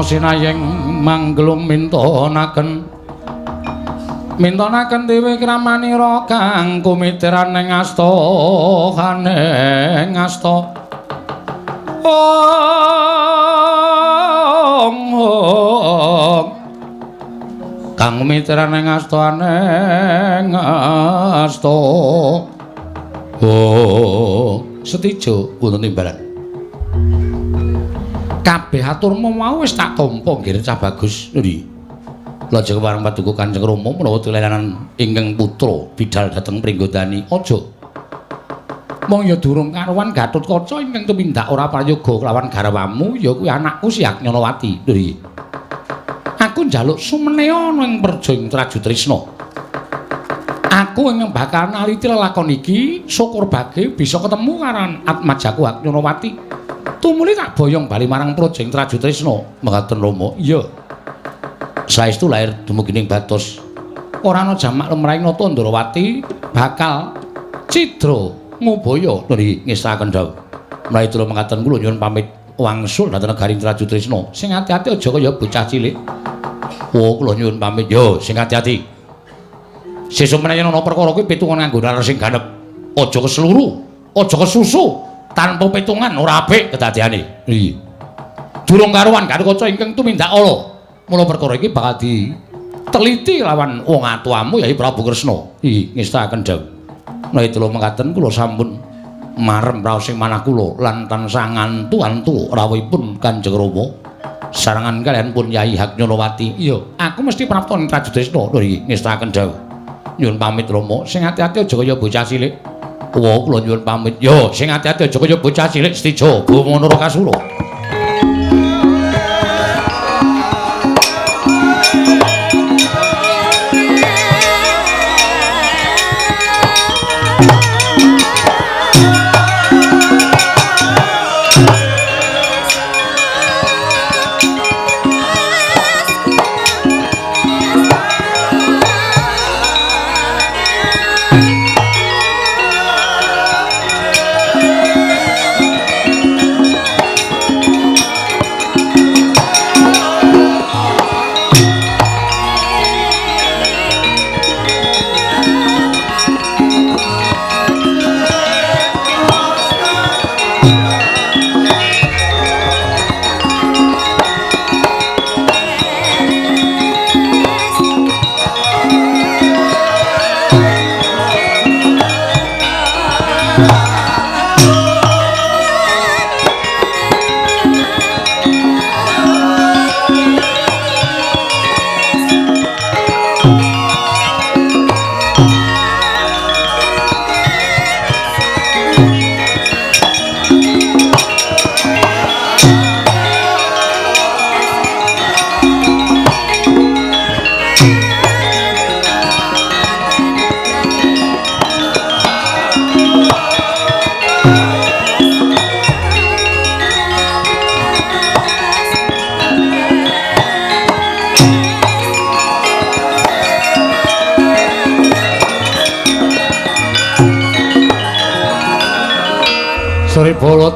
S3: Sinayeng mangglung mintonaken mintonaken dewi kramanira kang kumitiran ing asta haneng asta ong ong kang kumitiran ing asta haneng asta oh setijo wonten timbalan. Kabeh aturmu mau wis tak tampa nggih cah bagus. Nggih. Lajeng wareng paduka Kanjeng Rama menawa tulenan ingkang putra bidal dhateng Pringgondani. Aja. Mong ya durung karuan Gatotkaca ingkang tumindak ora prayoga kelawan garwamu ya kuwi anakku si Agnyonowati. Nggih. Aku njaluk sumeneya ana ing Praja ing Trajutrisna. Aku ingkang bakal naliti lelakon iki syukur bage bisa ketemu karo atmajaku Agnyonowati. Tumuli tak boyong bali marang Praja ing Trajutrisna. Mekaten Rama. Iya. Saestu lair dumugi ning batos. Ora ana jamak lumrahing nata Ndrawati bakal cidra ngubaya. Nggih ngestaken dawuh. Menawi kula mekaten kula nyuwun pamit wangsul dhateng negari Trajutrisna. Sing ati-ati aja kaya bocah cilik. Oh, kula nyuwun pamit. Yo, sing ati-ati. Sesuk menawi ana perkara kuwi pitungan nganggo nalar sing ganep. Aja kesluru, aja kesusu. Tanpa pitungan ora apik kedadeane. Iya. Durung karuan Gatotkaca ingkang tumindak ala. Mula perkara iki bakal diteliti lawan wong atuamu Yai Prabu Kresna. Iya, ngestaken dawuh. Menawi kula mekaten kula sampun marem raos ing manah kula lan tansah ngantu-antu rawuhipun Kanjeng Rama. Sarangan kaliyan pun Yai Haknyonowati. Iya, aku mesti prapta ing Trajutrisna. Lho iki ngestaken dawuh. Nyuwun pamit Rama, sing ati-ati aja kaya bocah cilik. Kuwa kula nyuwun pamit. Yo, sing ati-ati aja kaya bocah cilik Stija Bama Narakasura.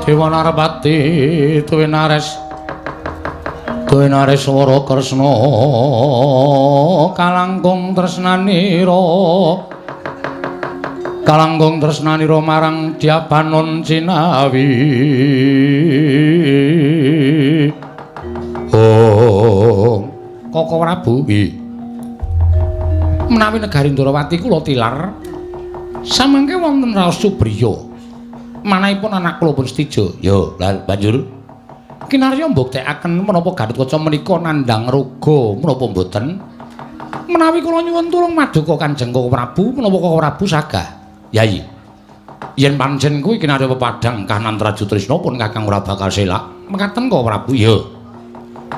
S1: Dewa Narpati tuwinares tuwinares swara Kresna kalangkung tresnanira kalangkung tresnanira marang Dyabanon Cinawi. Oh, Koko Prabu, nggih. Menawi negari Ndrawati kula tilar samangke wonten raos Subriya. Manahipun anak kula pun setija. Ya, lha banjur kinarya mbuktekaken menapa Gatotkaca menika nandhang raga menapa mboten? Menawi kula nyuwun tulung maduka Kanjeng Koko Prabu, menapa Koko Prabu sagah? Yayi. Yen pancen kuwi kinarya pepadhang kahanan Trajutrisna pun Kakang ora bakal selak. Mekaten Koko Prabu? Ya.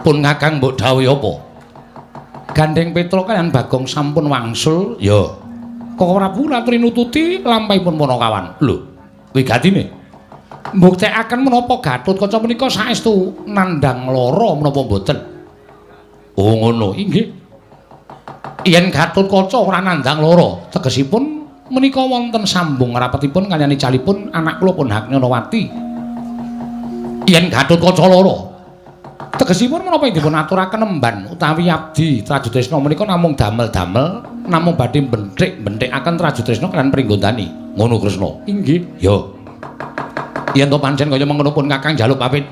S1: Pun Kakang mbok dhawuhi apa? Gandeng Petruk kaliyan Bagong sampun wangsul. Ya. Koko Prabu laturi nututi lampahipun Panakawan. Lho, wigatine mbuktekaken menapa Gatotkaca menika saestu nandhang lara menapa mboten? Oh ngono, inggih. Yen Gatotkaca ora nandhang lara, tegesipun menika wonten sambung rapetipun kaliyan icalipun anak kula pun Haknyanawati. Yen Gatotkaca lara, tegesipun menapa dipun aturaken emban utawi abdi Trajutrisna menika namung damel-damel, namung badhe benthik-benthikaken Trajutrisna kaliyan Pringgondani. Ngono Kresna. Inggih. Ya. Yen to pancen kaya mengono pun Kakang njaluk pamit.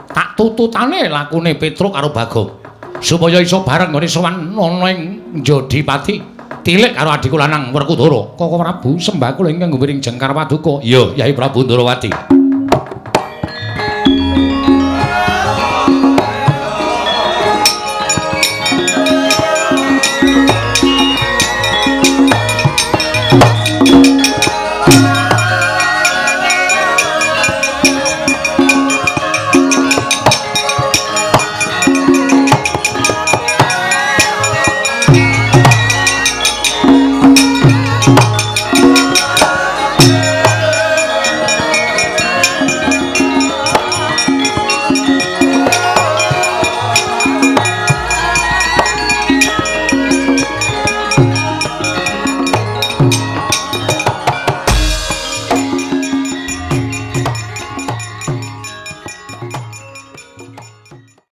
S1: Tak tututane lakune Petruk karo Bagong supaya iso bareng nggone sowan ana ing Jodipati. Tilik karo adhiku lanang Werkudara. Koko Prabu sembah kula ingkang gumiring jengkar paduka. Iya, Yai Prabu Ndrawati.